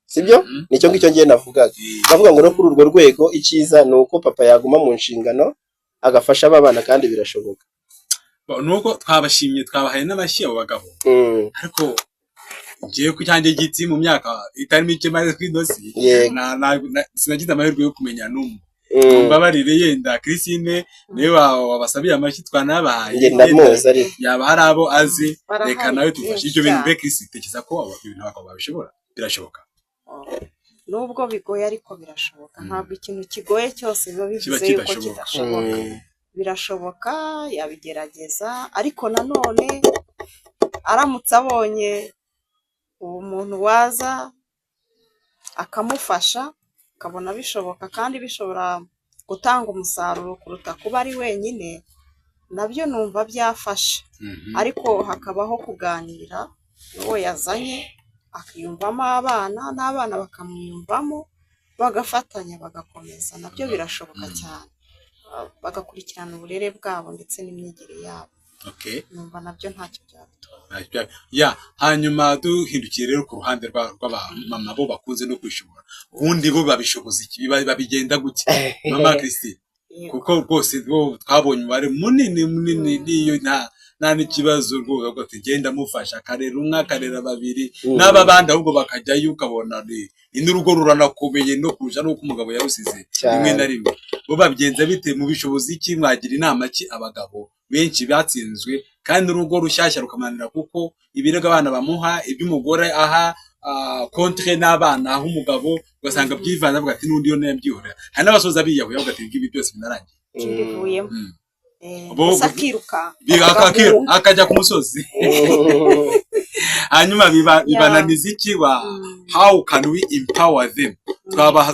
sibyo? Mhm. Nicyo ngicyo ngiye navugaga. Ndavuga ngo no kuri urwo rwego icyiza ni uko papa yaguma mu nshingano agafasha aba bana, kandi birashoboka. Nuko twabashimye, twabahaye n'amashyi abo bagabo. Ariko ngiye ku cyanjye giti, mu myaka itari mike maze kuri ino si, sinagize amahirwe yo kumenya n'umwe. Mbabarire, yenda Christine niwe wabasabiye amashyi twanabahaye. Njye ndamuzi ariko. Yaba hari abo azi. Barahari Reka nawe tufashe benshi ibyo bintu. cyane. Mbe Christine, tekereza ko abo ibintu abagabo babishobora, birashoboka? Nubwo bigoye ariko birashoboka. Ntabwo ikintu kigoye cyose biba Kiba bivuze yuko kidashoboka. kidashoboka. Birashoboka, yabigerageza, ariko nanone aramutse abonye uwo muntu waza akamufasha, akabona bishoboka kandi bishobora gutanga umusaruro kuruta kuba ari wenyine, nabyo numva byafasha. Ariko hakabaho kuganira n'uwo yazanye, akiyumvamo abana n'abana bakamwiyumvamo, bagafatanya bagakomeza, nabyo birashoboka cyane. Bagakurikirana uburere bwabo ndetse n'imyigire yabo. Numva nabyo ntacyo byabitwara. Ya, hanyuma duhindukiye rero ku ruhande rw'abamama, bo bakunze no kwishobora, ubundi bo babishoboza iki? Babigenda gute, mama Christine? Yego. Kuko rwose bo twabonye umubare munini munini, n'iyo nta n'ikibazo rwose, bavuga ati genda mufasha, akarera umwe, akarera babiri, n'aba bandi ahubwo bakajyayo, ukabona ni n'urugo ruranakomeye no kurusha n'uko umugabo yarusize. Rimwe na rimwe bo babigenza bite? Mu bishobozi iki? Mwagira inama ki abagabo benshi batsinzwe kandi urugo rushyashya rukamanira, kuko ibirego abana bamuha, ibyo umugore aha contre n'abana aho umugabo, ugasanga byivanze, avuga ati n'undi yo nabyihorera. Hari n'abasoza biyahuye bavuga ati ibi byose binarangiye. Kibivuyemo. Bo- Gusa akiruka. Akajya ku musozi. Hanyuma bibananiza iki wa how can we empower them?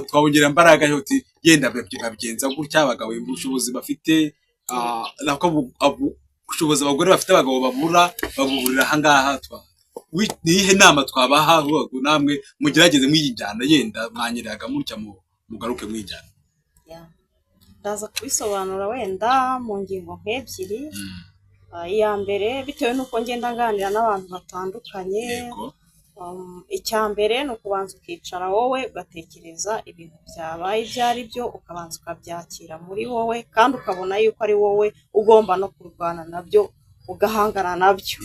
Twabongera imbaraga uti yenda babigenza gutya, abagabo ubushobozi bafite, nako ubushobozi abagore bafite abagabo babura babuburira ahangaha. Ni iyihe nama twabaha ngo namwe mugerageze mw'iyi njyana, yenda mwanyereraga mutya, mugaruke mw'iyi njyana? Yeah. Ndaza kubisobanura wenda mu ngingo nk'ebyiri. Iya mbere, bitewe n'uko ngenda nganira n'abantu batandukanye, icya mbere ni ukubanza ukicara wowe ugatekereza ibintu byabaye ibyo ari byo, ukabanza ukabyakira muri wowe, kandi ukabona yuko ari wowe ugomba no kurwana nabyo, ugahangana nabyo.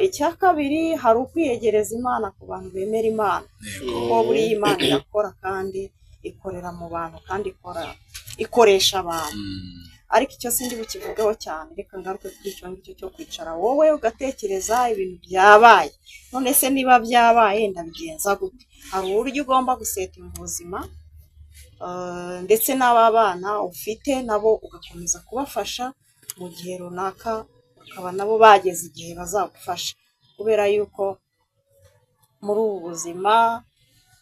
Icya kabiri, hari ukwiyegereza Imana ku bantu bemera Imana, kuko buriya Imana irakora kandi ikorera mu bantu kandi ikora ikoresha abantu. Ariko icyo sindi bukivugeho cyane, reka ngaruke kuri icyo ngicyo cyo kwicara wowe ugatekereza ibintu byabaye. None se niba byabaye, ndabigenza gute? Hari uburyo ugomba gusetinga ubuzima, ndetse n'aba bana ufite nabo ugakomeza kubafasha mu gihe runaka, bakaba nabo bageze igihe bazagufasha, kubera yuko muri ubu buzima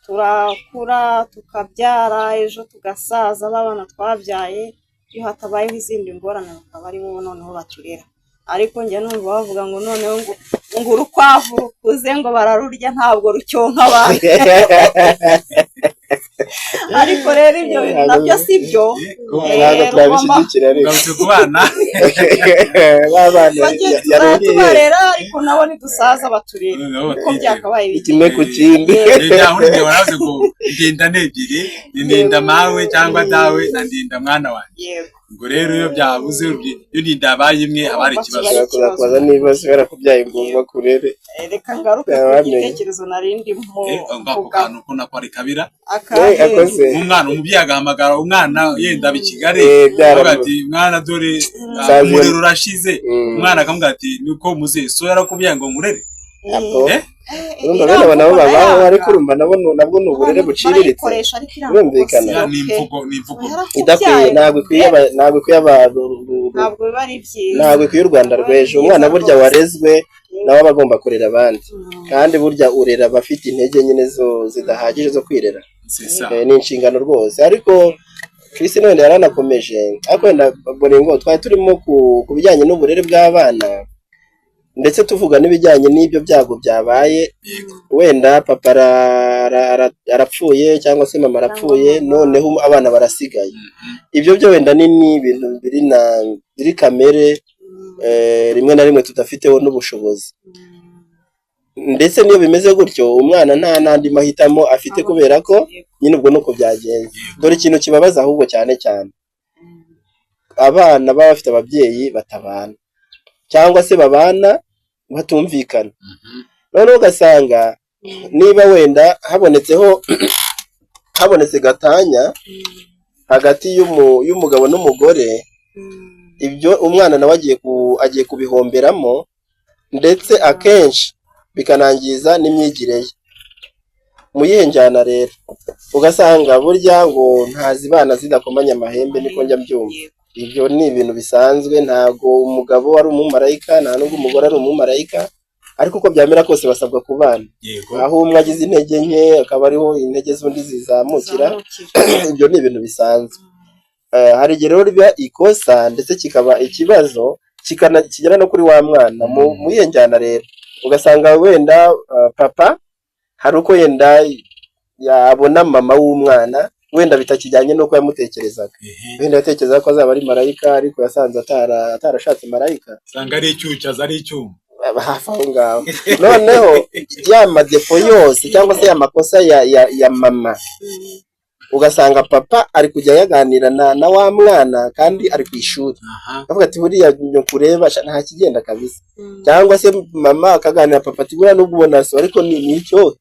turakura, tukabyara, ejo tugasaza. Ba bana twabyaye, iyo hatabayeho izindi ngorane, bakaba ari bo noneho baturera. Ariko njya numva bavuga ngo noneho ngo urukwavu rukuze ngo bararurya, ntabwo rucyonka abantu. Ariko rero ibyo bintu nabyo si byo. Ntabwo twabishyigikira ariko. Ugarutse ku bana. B'abana Bajye yaruriye. tubarera, ariko nabo nidusaza baturera Nabo uko batwiteho. byakabaye bigenda. Kimwe ku kindi. Byahuriye, baravuze ngo ndinda ni ebyiri, ni ndinda mawe cyangwa dawe na ndinda mwana wanjye. Ubwo rero iyo byabuze, iyo ndinda yabaye imwe, haba hari ikibazo. Kiba Ushobora kuzakubaza niba se yarakubyaye ngo akurere. Reka ngaruke ku Ntawamenya. gitekerezo nari ndimo Ako mvuga. kantu ko nako ari kabira. Akahe? Akoze. Umwana, umubyeyi agahamagara umwana yenda aba i Kigali, Byaramu- avuga ati: "Mwana, dore umuriro urashize." Umwana akamubwira ati: "Niko muzehe, so yarakubyaye ngo nkurere?" Apo. Eh? Urumva bene abo nabo babaho, ariko urumva nabo nabwo ni uburere buciriritse. Barayikoresha, ariko iriya Birumvikana. mvugo Ya, si ni yo pe. imvugo, ni imvugo Idakwiye, ntabwo ikwiye ntabwo ikwiye Ntabwo biba ari byiza. Ntabwo ikwiye u Rwanda rw'ejo. Umwana burya warezwe nawe aba agomba kurera abandi, kandi burya urera abafite intege nyine zo zidahagije zo kwirera. C'est ça. Ni inshingano rwose. Ariko Chris wenda yaranakomeje, ariko wenda Boringo twari turimo ku bijyanye n'uburere bw'abana, ndetse tuvuga n'ibijyanye n'ibyo byago byabaye. Wenda papa arapfuye cyangwa se mama arapfuye, Cyangwa mama. noneho abana barasigaye. Ibyo byo wenda ni ibintu biri na biri kamere, rimwe na rimwe tudafiteho n'ubushobozi. Ndetse n'iyo bimeze gutyo, umwana nta n'andi mahitamo afite, kubera ko nyine ubwo nuko byagenze. Dore ikintu kibabaza ahubwo cyane cyane, abana baba bafite ababyeyi batabana cyangwa se babana batumvikana. Noneho ugasanga niba wenda habonetse gatanya hagati y'umugabo n'umugore, ibyo umwana nawe agiye kubihomberamo, ndetse akenshi bikanangiza n'imyigire ye. Mu yihe njyana rero? Ugasanga burya ngo ntazibana zidakomanya amahembe, niko njya mbyumva. Ibyo ni ibintu bisanzwe. Ntabwo umugabo ari umumarayika, nta nubwo umugore ari umumarayika, ariko uko byamera kose basabwa kubana. Aho umwe agize intege nke, akaba ariho intege z'undi zizamukira. Ibyo ni ibintu bisanzwe. Hari igihe rero riba ikosa, ndetse kikaba ikibazo kigera no kuri wa mwana. Mu iyo njyana rero, ugasanga wenda papa hari uko yenda yabona mama w'umwana, wenda bitakijyanye n'uko yamutekerezaga. Wenda yatekerezaga ko azaba ari marayika, ariko yasanze atarashatse marayika. Usanga ari icyucyo, aza ari icyuma. Hafi aho ngaho. Noneho ya ma défauts yose cyangwa se ya makosa ya mama, ugasanga papa ari kujya yaganira na wa mwana kandi ari ku ishuri, avuga ati: "Buriya nyoko ureba sha, nta kigenda kabisa." Cyangwa se mama akaganira papa ati: "Buriya nubwo ubona so, ariko ni icyo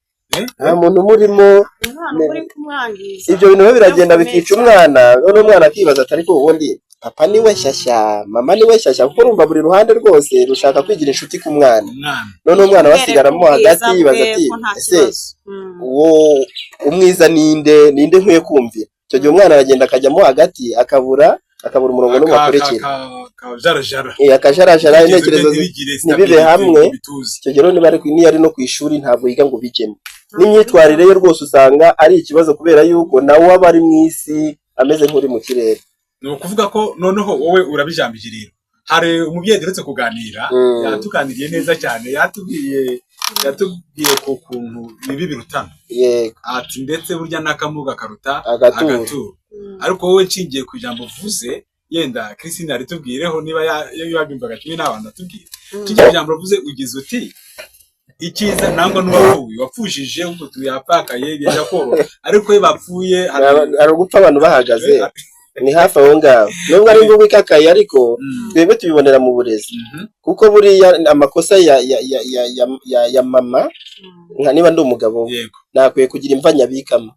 nta muntu umurimo." Umwana uba uri kumwangiza. Ibyo bintu rero biragenda Bikomeye bikica cyane. umwana. Noneho umwana akibaza ati: "Ariko ubundi papa niwe shyashya, mama niwe shyashya?" Kuko urumva buri ruhande rwose rushaka kwigira inshuti ku mwana. Umwana. Noneho umwana we asigaramo Kumwereka hagati, ubwiza yibaza bwe ati: ko nta "Ese kibazo. uwo umwiza ninde? Ninde nkwiye kumvira?" Icyo gihe umwana aragenda akajyamo hagati, akabura Akabura umurongo n'umwe akurikira. Akajarajara. Akajarajara, intekerezo ntibigire ntibibe stability hamwe. ngo bituze. Icyo gihe rero niba niyo ari no ku ishuri ntabwo yiga ngo bijyemo, n'imyitwarire ye rwose usanga ari ikibazo, kubera yuko nawe aba ari mu isi ameze nk'uri mu kirere. Ni ukuvuga ko noneho wowe urabijambije. Rero hari umubyeyi duherutse kuganira, yatuganiriye neza cyane, yatubwiye ku kuntu bibi birutana, ati ndetse burya n'akamuga karuta agaturo. Agaturo. Ariko wowe, nshingiye ku ijambo uvuze, yenda Christine aritubwireho niba yabyumvaga kimwe n'abantu atubwire. Nshingiye ku ijambo uvuze, ugize uti icyiza nangwa n'uwapfuye wapfushije ubu yapfakaye byenda koroha, ariko iyo bapfuye Hari ugupfa abantu bahagaze, ni hafi aho ngaho, nubwo ari imvugo ikakaye, ariko twebwe tubibonera mu burezi, kuko buriya amakosa ya mama, nka niba ndi umugabo, nakwiye kugira imva nyabikamo.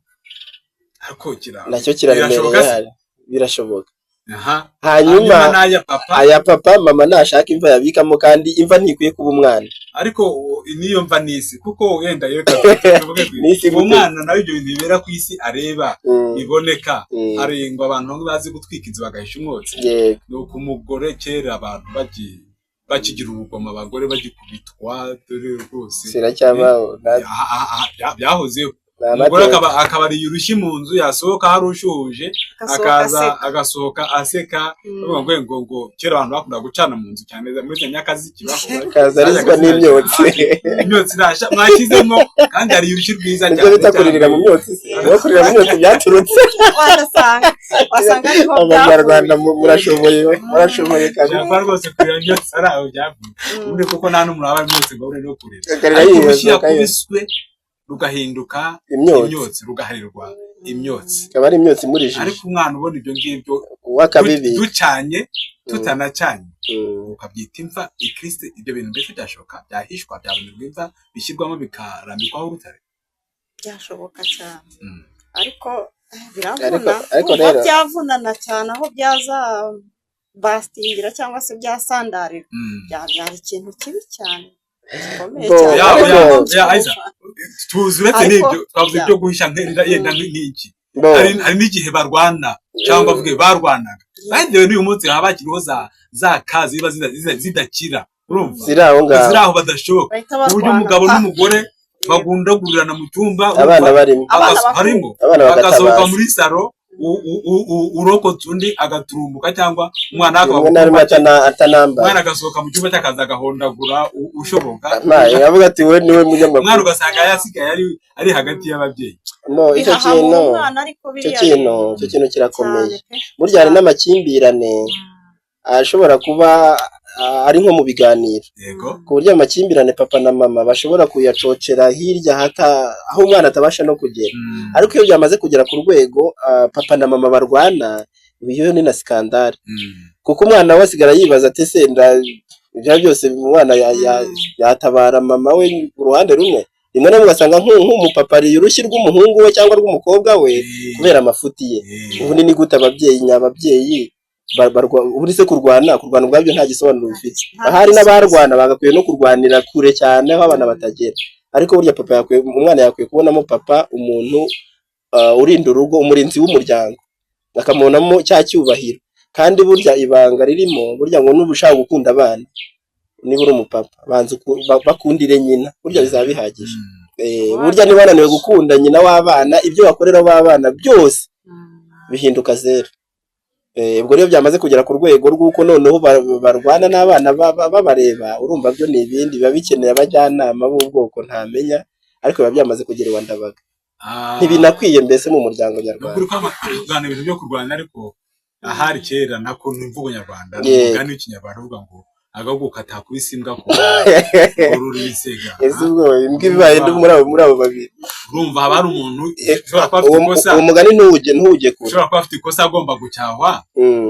Ariko Nacyo kiraremereye. Birashoboka se? Hari birashoboka. Hanyuma hanyuma n'aya papa. Aya papa, mama nashaka imva yabikamo, kandi imva ntikwiye kuba umwana. Ariko niyo mva n'isi, kuko wenda reka tuvuge ku N'isi uwo gute? mwana nawe, ibyo bintu bibera ku isi areba biboneka. Hari ngo abantu bamwe bazi gutwika inzu bagahisha umwotsi. Ni uko umugore, kera abantu bakigira urugomo, abagore bagikubitwa, dore rwose Siracyabaho Byahozeho. nta Umugore mateka. akaba ariye urushyi mu nzu, yasohoka hari ushuhuje, Agasohoka akaza aseka. Agasohoka aseka. Bavuga ngo kera abantu bakundaga gucana mu nzu cyane muri za nyakatsi zikibaho. Akaza arizwa n'imyotsi. Imyotsi irasha mwashyizemo, kandi hari urushyi rwiza Nibyo cyane bita kuririra mu myotsi se? Niho kurira mu myotsi byaturutse. Wasanga ariho Abanyarwanda byavuye. Murashoboye we, murashoboye kabisa. Byava rwose kurira imyotsi ari aho byavuye ubundi, kuko nta n'umuntu waba imyotsi ngo abure no kurira. Akarira Ariko yibaza urushyi yakubiswe rugahinduka imyotsi, imyotsi, rugaharirwa imyotsi. Ikaba ari imyotsi imurijije. Ariko umwana ubona ibyo ngibyo W'akabibika. Ducanye tutanacanye, ukabyita imva ikiriste. Ibyo bintu mbese byashoboka, byahishwa, byabonerwa imva bishyirwamo, bikarambikwaho urutare? Byashoboka cyane, ariko Ariko biravuna. ariko Urumva rero byavunana cyane, aho byaza bastingira cyangwa se byasandarira, byabyara ikintu kibi cyane gikomeye Bo, cyane. Ya ariko ya ya Aiza, tuzi uretse Ariko n'ibyo twavuze byo guhisha yenda nk'iki, bo hari n'igihe barwana, cyangwa bavuge barwanaga, by the way n'uyu munsi haba hakiriho za ka ziba zidakira, urumva? Ziri aho ngaho. Ziri aho badashoboka, Bahita ku buryo barwana umugabo pa. n'umugore bagundagurirana mu cyumba, Abana urumva? barimo. Abana bakuru. Harimo Abana bagasohoka bagatabaza. muri saro, urokotse undi agaturumbuka, cyangwa umwana akaba Rimwe mu na rimwe cyumba cye, atanambaye. Umwana agasohoka mu cyumba cye akaza agahondagura ushoboka. Ntaye avuga ati we niwe Umwana munyamakuru. ugasanga yasigaye ari hagati y'ababyeyi. No, icyo Bihahamura kintu umwana, ariko icyo biriya kintu bintu icyo kintu kirakomeye. Cyane pe. Burya hari n'amakimbirane ashobora kuba ari nko mu biganiro, ku buryo amakimbirane papa na mama bashobora kuyacocera hirya hata aho umwana atabasha no kugera. Ariko iyo byamaze kugera ku rwego papa na mama barwana, iyo ni na scandale, kuko umwana we asigara yibaza ati ese ibyo byose umwana yatabara mama we uruhande rumwe. Rimwe na rimwe ugasanga nk'umupapa ariye urushyi rw'umuhungu we cyangwa rw'umukobwa we kubera amafuti ye. Ubundi ni gute ababyeyi nyababyeyi ubundi se kurwana ubwabyo nta gisobanuro bifite. Nta Ahari gisubizo. n'abarwana bagakwiye no kurwanira kure cyane aho abana batagera. Ariko burya papa yakwiye, umwana yakwiye kubonamo papa umuntu urinda urugo, umurinzi w'umuryango, akamubonamo cya cyubahiro. Kandi burya ibanga ririmo, burya ngo nuba ushaka gukunda abana, niba uri umupapa, banza bakundire nyina, burya bizaba bihagije. Burya niba wananiwe gukunda nyina w'abana, ibyo bakorera w'abana byose bihinduka zero. Ubwo rero byamaze kugera ku rwego rw'uko noneho barwana n'abana babareba, urumva byo ni ibindi biba bikeneye abajyanama b'ubwoko ntamenya, ariko biba byamaze kugera iwa Ndabaga. Ntibinakwiye mbese mu muryango Ni nyarwanda. ukuri ko kurwana, ibintu byo kurwana, ariko ahari kera nako ni imvugo nyarwanda, ni umugani w'ikinyarwanda uvuga ngo agahugu katakubise imbwa ku korora ibisega. Ese ubwo imbwa ibaye indi muri abo babiri? Urumva haba hari umuntu ushobora kuba afite Uwo ikosa, uwo mugani ntuwujye kure. ushobora kuba afite ikosa agomba gucyahwa,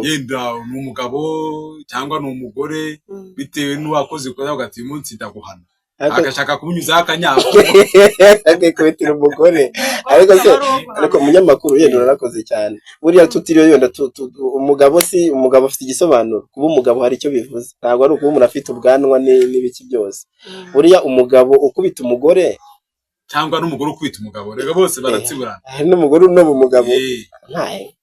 yenda ni umugabo cyangwa ni umugore, bitewe n'uwakoze ikosa, avuga ati uyu munsi ndaguhana, Ariko agashaka kumunyuzaho akanyafu. Akikubitira umugore. Ariko se, ariko umunyamakuru yenda urarakoze cyane. Buriya tutiriwe yenda umugabo, si umugabo afite igisobanuro. Kuba umugabo hari icyo bivuze, ntabwo ari ukuba umuntu afite ubwanwa n'ibiki byose. Buriya umugabo ukubita umugore cyangwa n'umugore ukubita umugabo, reka bose baratsiburana. Hari n'umugore unoba umugabo. Ntahe.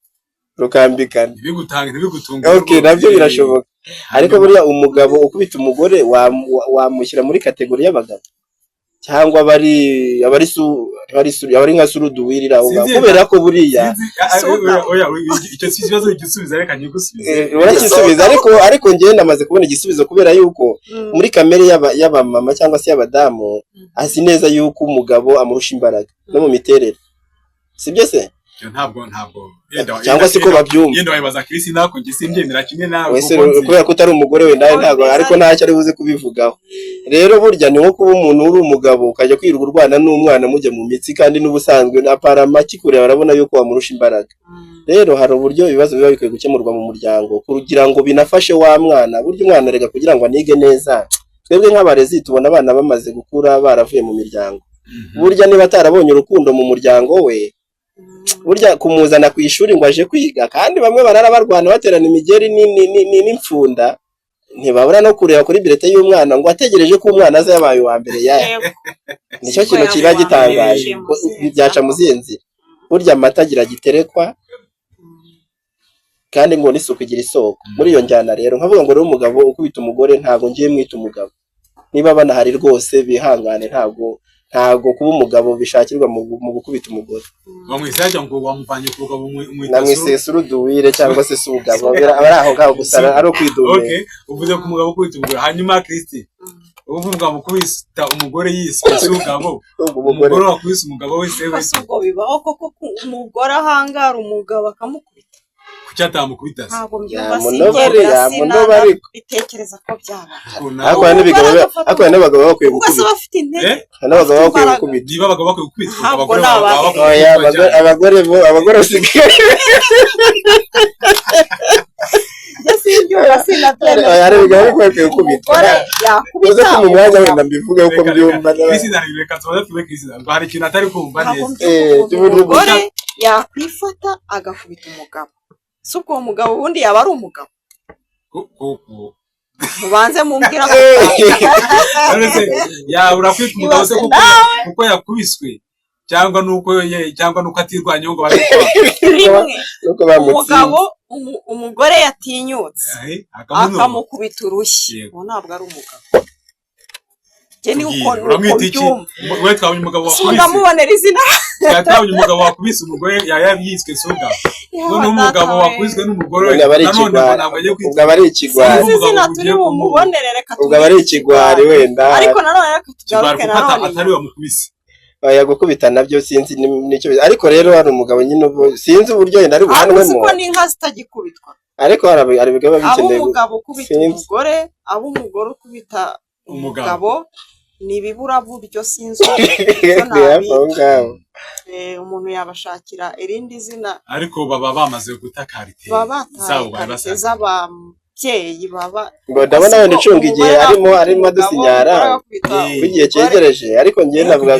Rukambikana. Ntibigutange, ntibigutunge. Okay, nabyo birashoboka, ariko buriya umugabo ukubita umugore wamushyira muri catégorie y'abagabo, cyangwa abari su abari su abari nka suruduwirira aho ngaho? Sinzi. Kubera ko buriya Oya, icyo si ikibazo, igisubiza reka nyigusubize. Urakisubiza, ariko njyewe namaze kubona igisubizo, kubera yuko muri kamere y'abamama cyangwa se y'abadamu, azi neza yuko umugabo amurusha imbaraga no mu miterere, sibyo se? Ibyo ntabwo yenda. Cyangwa se ko babyumva. Yenda wabibaza Chris, nako njye simbyemera kimwe nawe. Wese Kuko kubera ko utari umugore we nawe ntabwo, ariko ntacyo ari buze kubivugaho. Rero burya ni nko kuba umuntu uri umugabo ukajya kwirirwa urwana n'umwana, mujya mu mitsi, kandi n'ubusanzwe na parama kikureba arabona yuko wamurusha imbaraga. Rero hari uburyo ibibazo biba bikwiye gukemurwa mu muryango kugira ngo binafashe wa mwana. Burya umwana rega kugira ngo anige neza, twebwe nk'abarezi tubona abana bamaze gukura baravuye mu miryango. Burya niba atarabonye urukundo mu muryango we, burya kumuzana ku ishuri ngo aje kwiga, kandi bamwe barara barwana, baterana imigeri n'imfunda, ntibabura no kureba kuri bulletin y'umwana ngo ategereje ko umwana aza yabaye uwa mbere yaya. Nicyo kintu kiba gitangaje. Byaca mu zihe nzira? Burya amata agira giterekwa, kandi ngo n'isuku igira isoko. Muri iyo njyana rero nkavuga ngo rero umugabo ukubita umugore ntabwo ngiye mwita umugabo. Niba banahari rwose bihangane, ntabwo kuba umugabo bishakirwa mu gukubita umugore. Wamwise hajya ngo wamuvanye ku rugabo umwita Namwise suruduwire cyangwa se si ubugabo, aba ari aho ngaho gusa, ari ukwidumira. Okay, uvuze ku mugabo ukubita umugore. Hanyuma Kristi, ubu umugabo ukubita umugore yiswe si ubugabo? Ubwo umugore Umugore wakubise umugabo wese Ariko wese si ubwo bibaho koko ko umugore ahangara umugabo akamukubita? Kuki atamukubita se? Ntabwo mbyumva. Yamunoba Singendera yamunoba ariko. Sinanabitekereza ko byaba. Ariko hari n'ibigabo Umugore agafata ariko hari n'abagabo bakwiye Ubwo se gukubita. bafite intege? Eh? Hari n'abagabo bakwiye Imbaraga. gukubita. Niba abagabo bakwiye gukubitwa, Ntabwo abagore ni baba abagabo. bakwiye Oya, gukubitwa cyane. abagore bo, abagore basigaye Njye simbyumva, sinabyemera. Oya, hari ibigabo bakwiye gukubitwa. Umugore yakubita Uze ko mu mwanya umugabo. wenda mbivuge uko mbyumva. Christine, reka tubanze tube Christine, ngo hari ikintu atari kumva Ntabwo neza. mbyumva ukuntu Cy'uburyo umugore yakwifata agakubita umugabo. Si ubwo uwo mugabo ubundi yaba ari umugabo? Mubanze mumbwira ko None se yabura kwita umugabo se Ibaze kuko kuko yakubiswe, cyangwa nuko atirwanyeho ngo babikore? Rimwe Nuko bamutsinze. umugabo umugore yatinyutse akamunoba. akamukubita urushyi, Yego. uwo ntabwo ari umugabo. Njye ni uko Tubwire, nuko uramwita iki? mbyumva. We twabonye umugabo Si wakubise ndamubonera izina. Twabonye umugabo wakubise umugore yaba yiswe suga. Noneho umugabo wakubiswe n'umugore we Ubwo aba ari nanone ngo ikigwari. ntabwo agiye Ubwo aba ari ikigwari. Sinzi izina Umugabo turi ugiye bumubonere, reka Ubwo aba ari ikigwari wenda. Ariko nanone reka kigwari tugaruke kuko nanone atari we wamukubise. Oya, gukubita nabyo sinzi nicyo ariko rero hari umugabo nyine ubu sinzi uburyo wenda ari Ariko buhanwemo. siko n'inka zitagikubitwa. Ariko hari ibigabo Abo bikeneye umugabo ukubita Sinzi. umugore, abo umugore ukubita Umugabo. umugabo, ni ibiburaburyo, sinzi icyo Ni hafi aho nabita. ngaho. Umuntu yabashakira irindi zina. Ariko baba bamaze guta qualité Baba bataye zabo bari qualité basanzwe. z'ababyeyi baba. Ngo ndabona wenda ucunga igihe arimo adusinyara ko igihe cyegereje, ariko njyewe navuga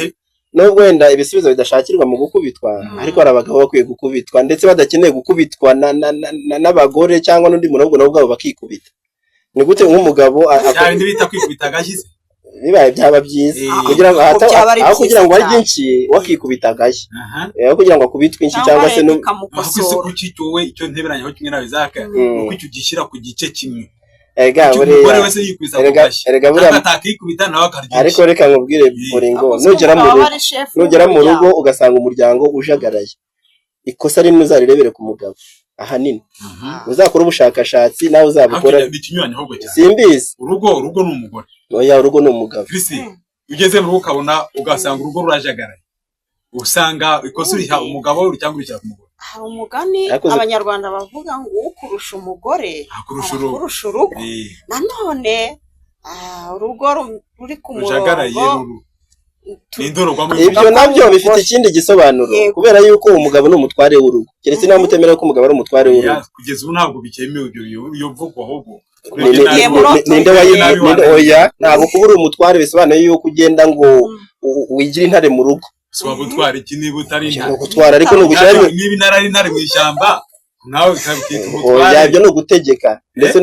nubwo wenda ibisubizo bidashakirwa mu gukubitwa, ariko hari abagabo bakwiye gukubitwa, ndetse badakeneye gukubitwa n'abagore cyangwa n'undi muntu, ahubwo nabo ubwabo bakikubita. Ni gute nk'umugabo Bya bindi bita kwikubita agashyi se? Bibaye byaba byiza kugira ngo Byaba ari aho kugira ngo byiza arye inshi wakikubita agashyi. Aho kugira ngo akubitwe inshi cyangwa cyangwa se leta Aho kwisi ikamukosora. Kuki wowe icyo nteberanyaho kimwe nawe Zaka, nuko icyo ugishyira ku gice kimwe. Erega Kuki buriya umugore wese yikubita ku gashyi, erega buriya cyangwa atakikubita nawe akarya ariko inshyi? reka nkubwire Boringo, Ariko si nugera mu umugabo rugo aba ari shefu nugera mu rugo w'umuryango. ugasanga umuryango ujagaraye, ikosa rimwe uzarirebere ku mugabo ahanini. Uzakora ubushakashatsi nawe uzabukora. Hakurya ni ikinyuranyo ahubwo cyane. Simbizi. Urugo ni umugore. Oya, urugo ni umugabo. Chris, ugeze mu rugo ukabona, ugasanga urugo rurajagaraye, usanga ikosa uriha umugabo cyangwa urishyira ku mugore? Hari umugani abanyarwanda bavuga ngo ukurusha umugore akurusha urugo. Akurusha urugo. Nanone urugo ruri ku Rujagaraye murongo ruru ni indorerwamo. Ibyo nabyo bifite ikindi gisobanuro, kubera yuko umugabo ni umutware w'urugo, keretse niba mutemera ko umugabo ari umutware w'urugo. Ya, kugeza ubu ntabwo bikemewe ibyo iyo mvugo ahubwo. Ninde oya, ntabwo kuba uri umutware bisobanuye yuko ugenda ngo wigire intare mu rugo. Si waba utwara iki niba utari Ni intare? ugutwara, ariko ni ugushyira Niba intare ari intare mu ishyamba, nawe ukabwita Oya, umutware. ibyo ni ugutegeka ndetse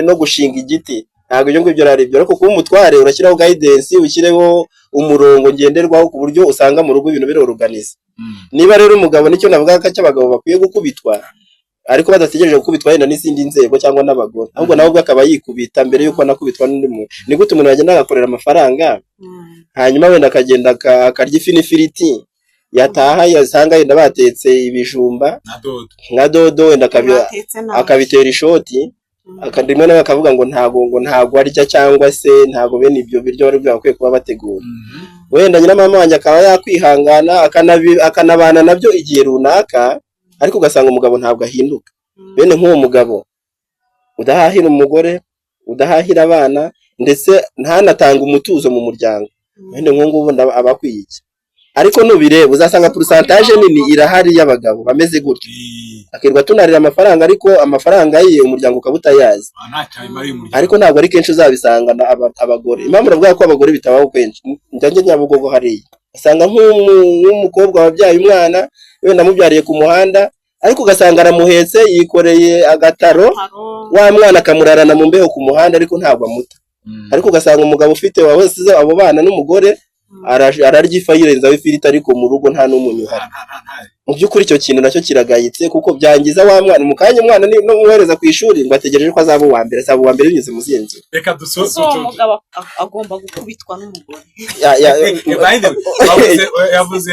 no gushinga igiti. Ntabwo ibyo ngibyo ari byo, ariko kuba umutware urashyiraho guidance, ushyireho umurongo ngenderwaho ku buryo usanga mu rugo ibintu biroruganiza. Niba rero umugabo, nicyo navuga ko cy'abagabo bakwiye gukubitwa. Ariko badategereje gukubitwa wenda n'izindi nzego cyangwa n'abagore, ahubwo nawe ubwe akaba yikubita mbere y'uko anakubitwa n'undi muntu. Ni gute umuntu yagenda agakorera amafaranga, hanyuma wenda akagenda akarya ifi n'ifiriti, yataha yasanga wenda batetse ibijumba na dodo, nka dodo, wenda Batetse nabi. akabitera ishoti, rimwe na rimwe akavuga ngo ntago arya, cyangwa se ntago bene ibyo biryo bari bakwiye kuba bategura. Wenda nyina mama wanjye akaba yakwihangana, akanabana nabyo igihe runaka, ariko ugasanga umugabo ntabwo ahinduka. Bene nk'uwo mugabo udahahira umugore, udahahira abana, ndetse ntanatange umutuzo mu muryango, bene nk'uwo ngubu aba akwiye iki? Ariko nubireba uzasanga pourcentage nini irahari y'abagabo bameze gutyo, akirirwa tunarira amafaranga, ariko amafaranga ye umuryango ukaba utayazi. Ntacyo abimariye umuryango. Ariko ntabwo ari kenshi uzabisanga na abagore. Impamvu navuga ko abagore bitabaho kenshi, njya njya Nyabugogo hariya, usanga nk'umukobwa wabyaye umwana, wenda amubyariye ku muhanda, ariko ugasanga aramuhetse, yikoreye agataro, wa mwana akamurarana mu mbeho ku muhanda, ariko ntabwo amuta. Ariko ugasanga umugabo ufite wasize abo bana n'umugore ararya ifi ayirenzaho ifiriti, ariko mu rugo nta n'umunyu uhari. Mu by'ukuri icyo kintu nacyo kiragayitse, kuko byangiza wa mwana. Mu kanya umwana no mwohereza ku ishuri ngo ategereje ko azaba uwa mbere, azaba uwa mbere binyuze mu zihe nzira? Reka dusoze. Ese uwo mugabo agomba gukubitwa n'umugore? By the way, yavuze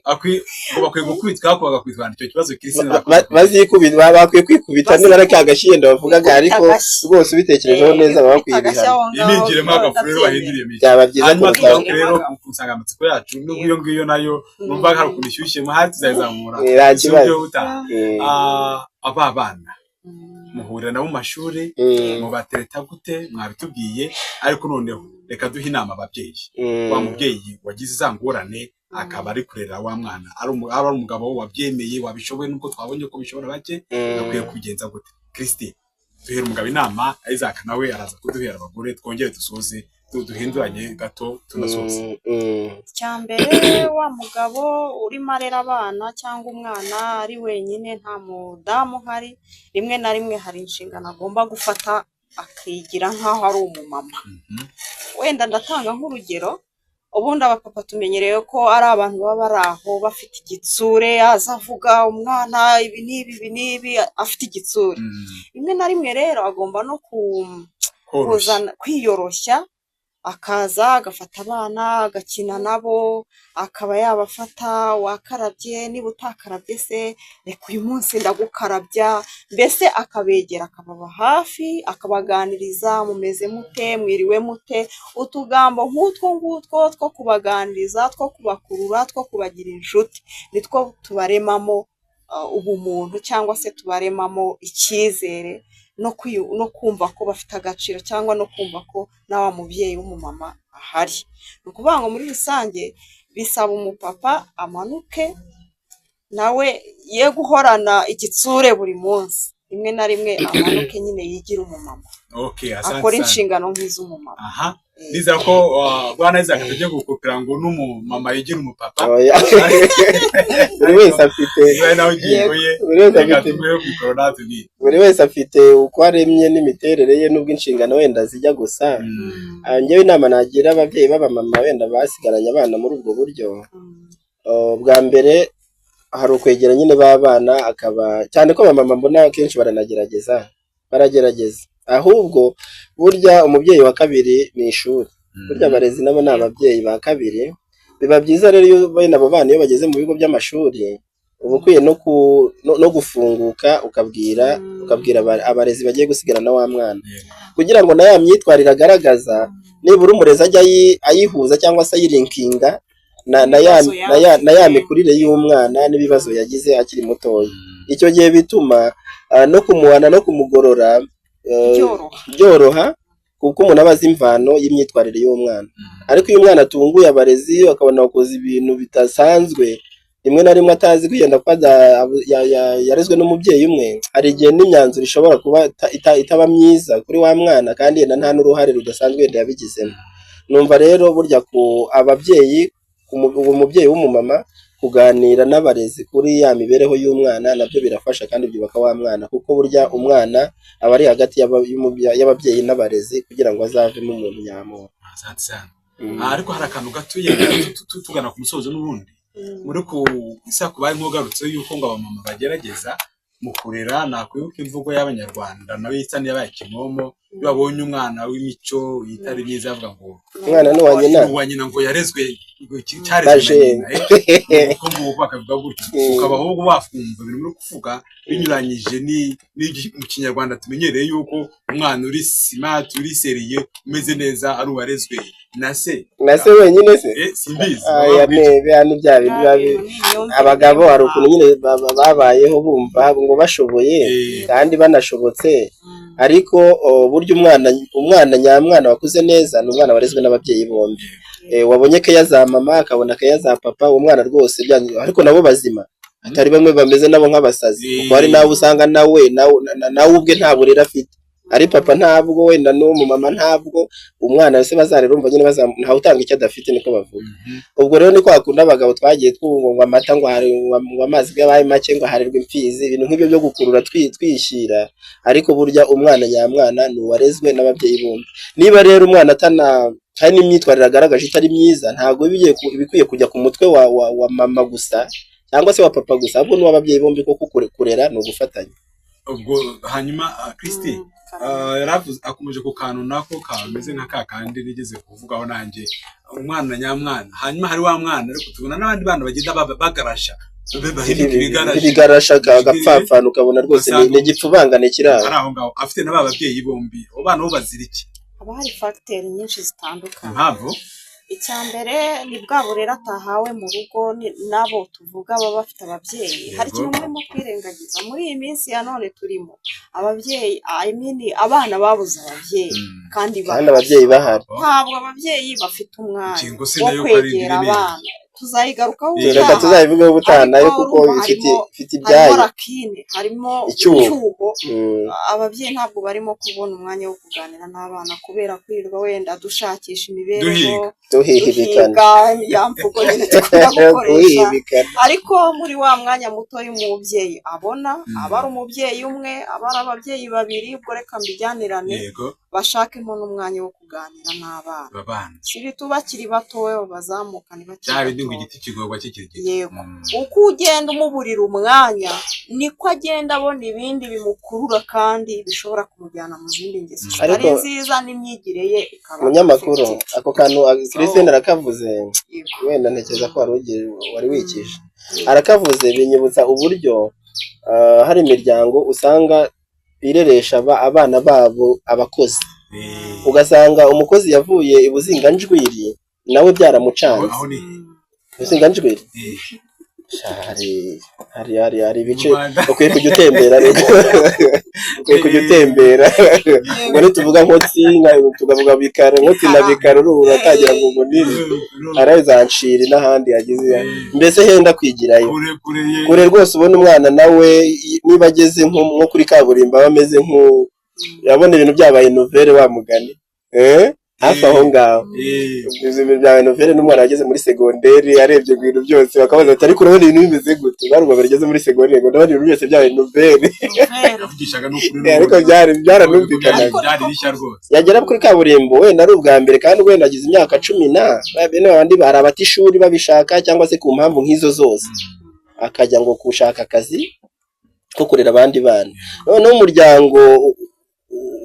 ngo bakwiye gukubitwa, ariko bagakubitwa icyo kibazo Christine. Bazikubita, bakwiye kwikubita niba ari ka gashyenda bavugaga, ariko Agashyi. rwose ubitekerejeho neza baba bakwiye ibihano. Imigiremo agafurero bahindura iyo migi. Byaba byiza Hanyuma kurutaho. tugaruke rero ku nsanganyamatsiko yacu, nubwo iyo ngiyo nayo numva hari ukuntu ishyushye hari, tuzayizamura Nta kibazo. ubutaha. Aba bana muhurira nabo mu mashuri, mubatereta gute? Mwabitubwiye, ariko noneho reka duhe inama ababyeyi. Wa mubyeyi wagize za ngorane, akaba ari kurera wa mwana, ari umugabo wabyemeye, wabishoboye, nubwo twabonye ko bishobora bake, akwiye kubigenza gute? Christine, duhera umugabo inama, Isaac nawe araza kuduhera abagore, twongere dusoze, duhinduranye gato tunasoze. Icya mbere, wa mugabo urimo arera abana cyangwa umwana ari wenyine, nta mudamu uhari, rimwe na rimwe hari inshingano agomba gufata akigira nk'aho ari umumama. Wenda ndatanga nk'urugero, ubundi abapapa tumenyereye ko ari abantu baba bari aho bafite igitsure, aza avuga umwana ibi n'ibi ibi n'ibi, afite igitsure. Rimwe na rimwe rero agomba no Koroshya. kuzana kwiyoroshya, akaza agafata abana agakina nabo, akaba yabafata: "Wakarabye? Niba utakarabye se reka uyu munsi ndagukarabya." Mbese akabegera, akababa hafi, akabaganiriza: "Mumeze mute? Mwiriwe mute?" Utugambo nk'utwo ngutwo two kubaganiriza, two kubakurura, two kubagira inshuti, nitwo tubaremamo ubumuntu cyangwa se tubaremamo icyizere no kumva ko bafite agaciro, cyangwa no kumva ko na wa mubyeyi w'umumama ahari. Ni ukuvuga ngo muri rusange bisaba umupapa amanuke nawe, ye guhorana igitsure buri munsi, rimwe na rimwe amanuke nyine yigire umumama, Okay, asante akore sana. inshingano nk'iz'umumama. Aha, nizera ko bwana Isaac tugiye gukopera ngo n'umumama yigira umupapa. Oya. Buri wese afite Niba nawe ingingo ye, buri wese reka afite tumuhe mikoro natwe ni buri wese afite uko aremye n'imiterere ye, n'ubwo inshingano wenda zijya gusa. Njyewe inama nagira ababyeyi b'abamama wenda basigaranye abana muri ubwo buryo, bwa mbere hari ukwegera nyine b'abana, akaba cyane ko abamama mbona akenshi baranagerageza, baragerageza. Ahubwo burya umubyeyi wa kabiri ni ishuri, burya abarezi nabo ni ababyeyi ba kabiri. Biba byiza rero iyo bene abo bana iyo bageze mu bigo by'amashuri, uba ukwiye no gufunguka, ukabwira abarezi bagiye gusigarana wa mwana, kugira ngo na ya myitwarire agaragaza, nibura umurezi ajya ayihuza cyangwa se ayilinkinga na ya mikurire y'umwana n'ibibazo yagize akiri mutoya. Icyo gihe bituma no kumuhana no kumugorora Byoroha. byoroha, kuko umuntu aba azi imvano y'imyitwarire y'umwana. Ariko iyo umwana atunguye abarezi, bakabona bakoze ibintu bidasanzwe, rimwe na rimwe atazi kwiyenda ko yarezwe n'umubyeyi umwe, hari igihe n'imyanzuro ishobora kuba itaba myiza kuri wa mwana, kandi yenda nta n'uruhare rudasanzwe wenda yabigizemo. Numva rero burya ku ababyeyi, uwo mubyeyi w'umumama kuganira n'abarezi kuri ya mibereho y'umwana nabyo birafasha kandi byubaka wa mwana, kuko burya umwana aba ari hagati y'ababyeyi n'abarezi kugira ngo azavemo umuntu nyamuntu. Asante sana. Ariko hari akantu gato tugana ku musozo n'ubundi muri ku isa kubaye nk'ugarutse yuko ngo abamama bagerageza. Mu kurera, nakwibuka imvugo y'Abanyarwanda nawe yisa n'iyabaye kimomo, iyo babonye umwana w'imico itari myiza bavuga ngo Umwana ni uwa nyina. Uwa nyina, ngo yarezwe, ngo cyarezwe na nyina, uko nguko bakavuga gutyo. Ukaba ahubwo wakumva ibintu muri kuvuga binyuranyije n'ibyo mu Kinyarwanda tumenyereye, yuko umwana uri smart, uri sérieux, umeze neza ari uwarezwe na se. Na se wenyine se? Simbizi. Aya ne bya bintu biba abagabo hari ukuntu nyine babayeho bumva ngo bashoboye kandi banashobotse, ariko burya umwana nyamwana wakuze neza ni umwana warezwe n'ababyeyi bombi. Wabonye keya za mama, akabona keya za papa, uwo mwana rwose ariko nabo bazima, atari bamwe bameze nabo nk'abasazi, kuko hari n'abo usanga nawe ubwe nta burere afite, ari papa ntabwo, wenda n'uwo mama ntabwo. Umwana se bazarera? Urumva nyine ntawe utanga icyo adafite, niko bavuga. Ubwo rero ni kwa kundi abagabo twagiye twumva ngo amata, ngo hari ngo amazi yabaye make, ngo harirwe imfizi, ibintu nk'ibyo byo gukurura twishyira. Ariko burya umwana nyamwana ni uwarezwe n'ababyeyi bombi. Niba rero umwana atana hari n'imyitwarire agaragaje itari myiza, ntabwo biba ibikwiye kujya ku mutwe wa mama gusa cyangwa se wa papa gusa, ahubwo n'uw'ababyeyi bombi, kuko kurera ni ugufatanya. Ubwo hanyuma Christy yaravuze, akomeje ku kantu nako kameze nka ka kandi nigeze kuvugaho nanjye, umwana nyamwana. Hanyuma hari wa mwana, ariko tubona n'abandi bana bagenda bagarasha, bahinduka ibigarasha. Ibigarasha, agapfapfana, ukabona rwose ni igipfubangane kiri aho. Ari aho ngaho afite na ba babyeyi bombi. Abo bana bo bazira iki? Haba hari facteurs nyinshi zitandukanye. Impamvu? Icya mbere ni bwa burere atahawe mu rugo, nabo tuvuga baba bafite ababyeyi. Hari ikintu murimo kwirengagiza muri iyi minsi ya none turimo, ababyeyi, I mean, abana babuze ababyeyi kandi kandi bahari. Ababyeyi bahari. Ntabwo ababyeyi bafite umwanya Ingingo se wo nayo ko ari kwegera indi. abana, tuzayigarukaho Reka ubutaha. tuzabivugeho ubutaha nayo, Ariko kuko urumva ifite ifite harimo ibyayo. Lacune, harimo Icyuho. icyuho. Ababyeyi ntabwo barimo kubona umwanya wo kuganira n'abana kubera kwirirwa wenda dushakisha imibereho. Duhiga. Duhihibikana. Duhiga, ya mvugo nyine dukunda gukoresha. Guhihibikana. Ariko muri wa mwanya muto y'umubyeyi abona, aba ari umubyeyi umwe, aba ari ababyeyi babiri, ubwo reka mbijyanirane, bashakemo n'umwanya wo kuganira n'abana. Babana. Si bito, bakiri batoya bazamukane bakiri Bya bindi ngo batoya. igiti kigorwa kikiri gito. Yego. Uko ugenda umuburira umwanya, niko agenda abona ibindi bimukurura kandi bishobora kumujyana mu zindi ngeso zitari Ariko nziza, n'imyigire ye ikaba umunyamakuru, affected. ako kantu Christine arakavuze, Yego. wenda ntekereza ko wari wari wikije, arakavuze binyibutsa uburyo hari imiryango usanga ireresha abana babo abakozi, ugasanga umukozi yavuye i Buzinganjwiri nawe byaramucanze. Aho ni Buzinganjwiri, hari mu ibice Rwanda. Ukwiye kujya utembera rero, ukwiye kujya utembera. Ngo nituvuga Nkotsi, tukavuga Bikara, Nkotsi na Bikara, urubu uratangira ngo nini, hari za Nshiri n'ahandi hagize, mbese henda kwigirayo. Kure kure ye. Kure rwose. Ubona umwana nawe niba ageze nko kuri kaburimbo, aba ameze nk'u yabona ibintu byabaye nouvelle, wa mugani, hafi aho ngaho. Ibintu byabaye nouvelle, n'umwana wageze muri segonderi arebye ngo ibintu byose, bakabaza ati: "Ariko urabona ibintu bimeze gute?" Bari bageze muri segonderi ngo: "Ndabona ibintu byose byabaye nouvelle." Yavugishaga n'ukuri. Ariko byari byaranumvikanaga. Byari bishya rwose. Yagera kuri kaburimbo wenda ari ubwa mbere, kandi wenda agize imyaka 10 na bene babandi bari abata ishuri babishaka cyangwa se ku mpamvu nk'izo zose, akajya ngo gushaka akazi ko kurera abandi bana. Noneho umuryango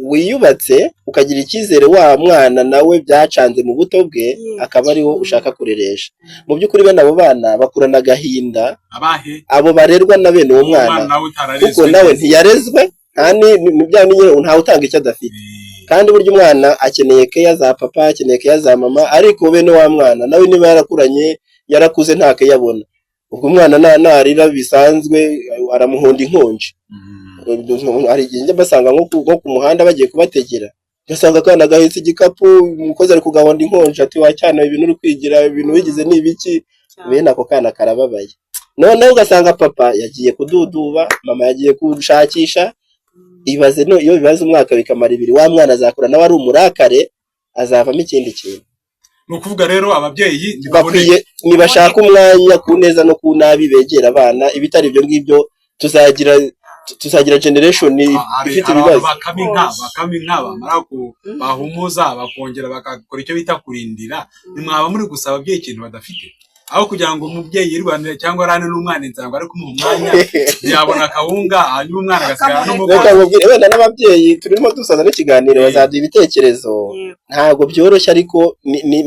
wiyubatse ukagira icyizere, wa mwana nawe byacanze mu buto bwe, akaba ariwo ushaka kureresha. Mu by'ukuri bene abo bana bakurana agahinda. Abahe? Abo barerwa na bene uwo mwana. Umwana nawe utararezwe. Kuko nawe ntiyarezwe, nta ni bya bindi nyine, ntawe utanga icyo adafite. Kandi burya umwana akeneye keya za papa, akeneye keya za mama, ariko bene wa mwana nawe niba yarakuranye, yarakuze nta keya abona, ubwo umwana narira bisanzwe aramuhonda inkonji. Hari igihe njya mbasanga nko ku muhanda bagiye kubategera, ugasanga akana gahetse igikapu, umukozi ari kugahonda inkonji, ati: "Wacyana, ibintu uri kwigira, ibintu wigize ni ibiki?" Bene ako kana karababaye. Noneho ugasanga papa yagiye kududuba, mama yagiye gushakisha. Ibaze no iyo bibaze umwaka bikamara 2, wa mwana azakura nawe ari umurakare, azavamo ikindi kintu. Ni ukuvuga rero ababyeyi ntibaboneke. Bakwiye nibashaka umwanya, ku neza no ku nabi, begera abana. Ibitari ibyo ngibyo tuzagira generation Hari ifite hari abantu ibibazo. bakama inka, bamara ku bahumuza bakongera bagakora icyo bita kurindira. Ntimwaba muri gusaba ababyeyi ikintu badafite? Aho kugira ngo umubyeyi yirwanire cyangwa arane n'umwana inzara ngo ari kumuha umwanya, ntiyabona akawunga, hanyuma umwana agasigara Akamureka. n'umukozi. Reka nkubwire, wenda n'ababyeyi turimo dusoza n'ikiganiro bazaduha ibitekerezo. Ntabwo byoroshye, ariko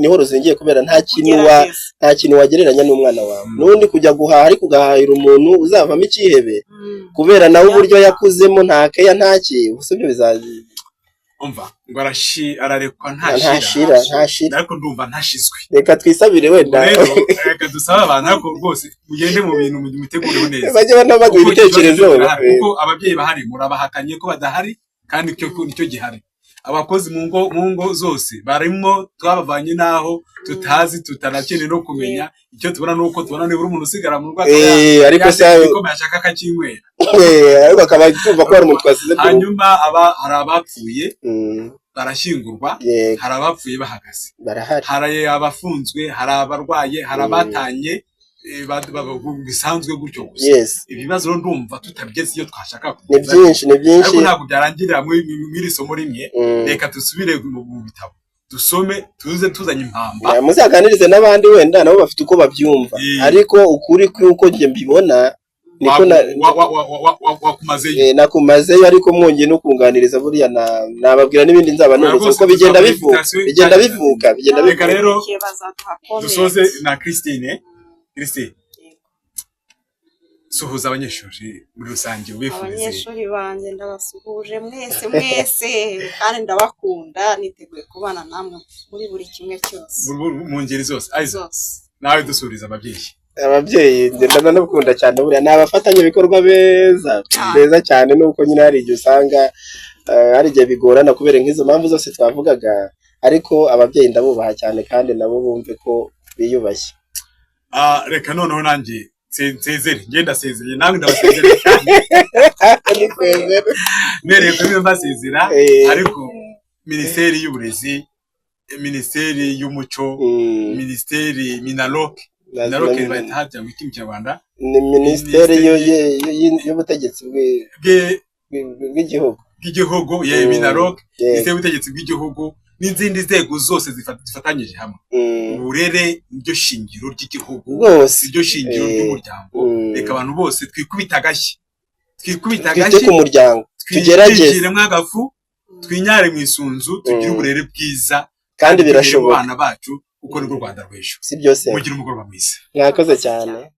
niho ruzingiye, kubera nta kintu Kugerageza. nta kintu wagereranya n'umwana wawe. N'ubundi kujya guhaha, ariko ugahahira umuntu uzavamo icyihebe, kubera nawe uburyo yakuzemo nta keya, nta ki, gusa ibyo bizaza. Umva ngo ararekwa ntashira. Ntashira, ntashira. Ariko ndumva ntashizwe. Reka twisabire wenda. Rero reka dusabe abantu, ariko rwose mugende mu bintu mubitegureho neza. Bajye banabaduha Kuko ikibazo ibitekerezo. cyo kirahari, kuko ababyeyi bahari murabahakanye ko badahari, kandi icyo nicyo gihari. Abakozi mu ngo zose barimo, twabavanye n'aho tutazi, tutanakeneye no kumenya. Icyo tubona ni uko tubona nibura umuntu usigara mu rugo akaba Ariko se yateka igikoma, yashaka akakinywera. Ariko akaba twumva ko hari umuntu twasize ku rugo. Hanyuma hari abapfuye barashyingurwa, hari abapfuye bahagaze, Barahari. hari abafunzwe, hari abarwaye, hari abatanye, bisanzwe gutyo gusa. Ibibazo rero ndumva tutabigeze iyo twashaka Ni kugeza. byinshi, ni byinshi. Ariko ntabwo byarangirira muri iri somo rimwe. Reka dusubire mu bitabo dusome, tuze tuzanye impamba. Muzaganirize n'abandi, wenda nabo bafite uko babyumva. Ariko ukuri kw'uko njye mbibona niko Wakumazeyo. Nakumazeyo, ariko mwongeye no kunganiriza buriya nababwira n'ibindi nzaba nungutse, Rwose kuko bigenda tuzakora bivuka, invitation. bigenda bivuka, bigenda Reka bivuka. rero Bazaduha comment. dusoze na Christine. Christine, suhuza abanyeshuri muri rusange, ubifurize. Abanyeshuri banjye ndabasuhuje mwese mwese, kandi ndabakunda, niteguye kubana namwe muri buri kimwe cyose. Mu ngeri zose. Aiza, Zose. nawe dusuriza ababyeyi. Ababyeyi ngenda nabakunda cyane, buriya ni abafatanyabikorwa beza, beza cyane. Nuko nyine hari igihe usanga hari igihe bigorana kubera nk'izo mpamvu zose twavugaga, ariko ababyeyi ndabubaha cyane, kandi nabo bumve ko biyubashye. Ah, reka noneho nanjye nsezere, ngenda nsezeye, nawe ndabasezereye cyane, mbereye kuri mbasezera. Ariko Minisiteri y'Uburezi, Minisiteri y'Umuco, Minisiteri MINALOC, MINALOC bahita habya ngo iki mu Kinyarwanda? Ni minisiteri y'ubutegetsi bw'igihugu. Bw'igihugu ya MINALOC, Minisiteri y'Ubutegetsi bw'Igihugu n'izindi nzego zose zifatanyije hamwe. Uburere niryo shingiro ry'igihugu, niryo shingiro ry'umuryango. Reka abantu bose twikubita agashyi, twikubita Twite agashyi, ku muryango, tugerageze. Twinjiremo agafu, twinyare mu isunzu, tugire uburere bwiza, Kandi tugere mu birashoboka. bana bacu, kuko nirwo Rwanda rw'ejo. Si byose. Mugire umugoroba mwiza. Mwakoze cyane.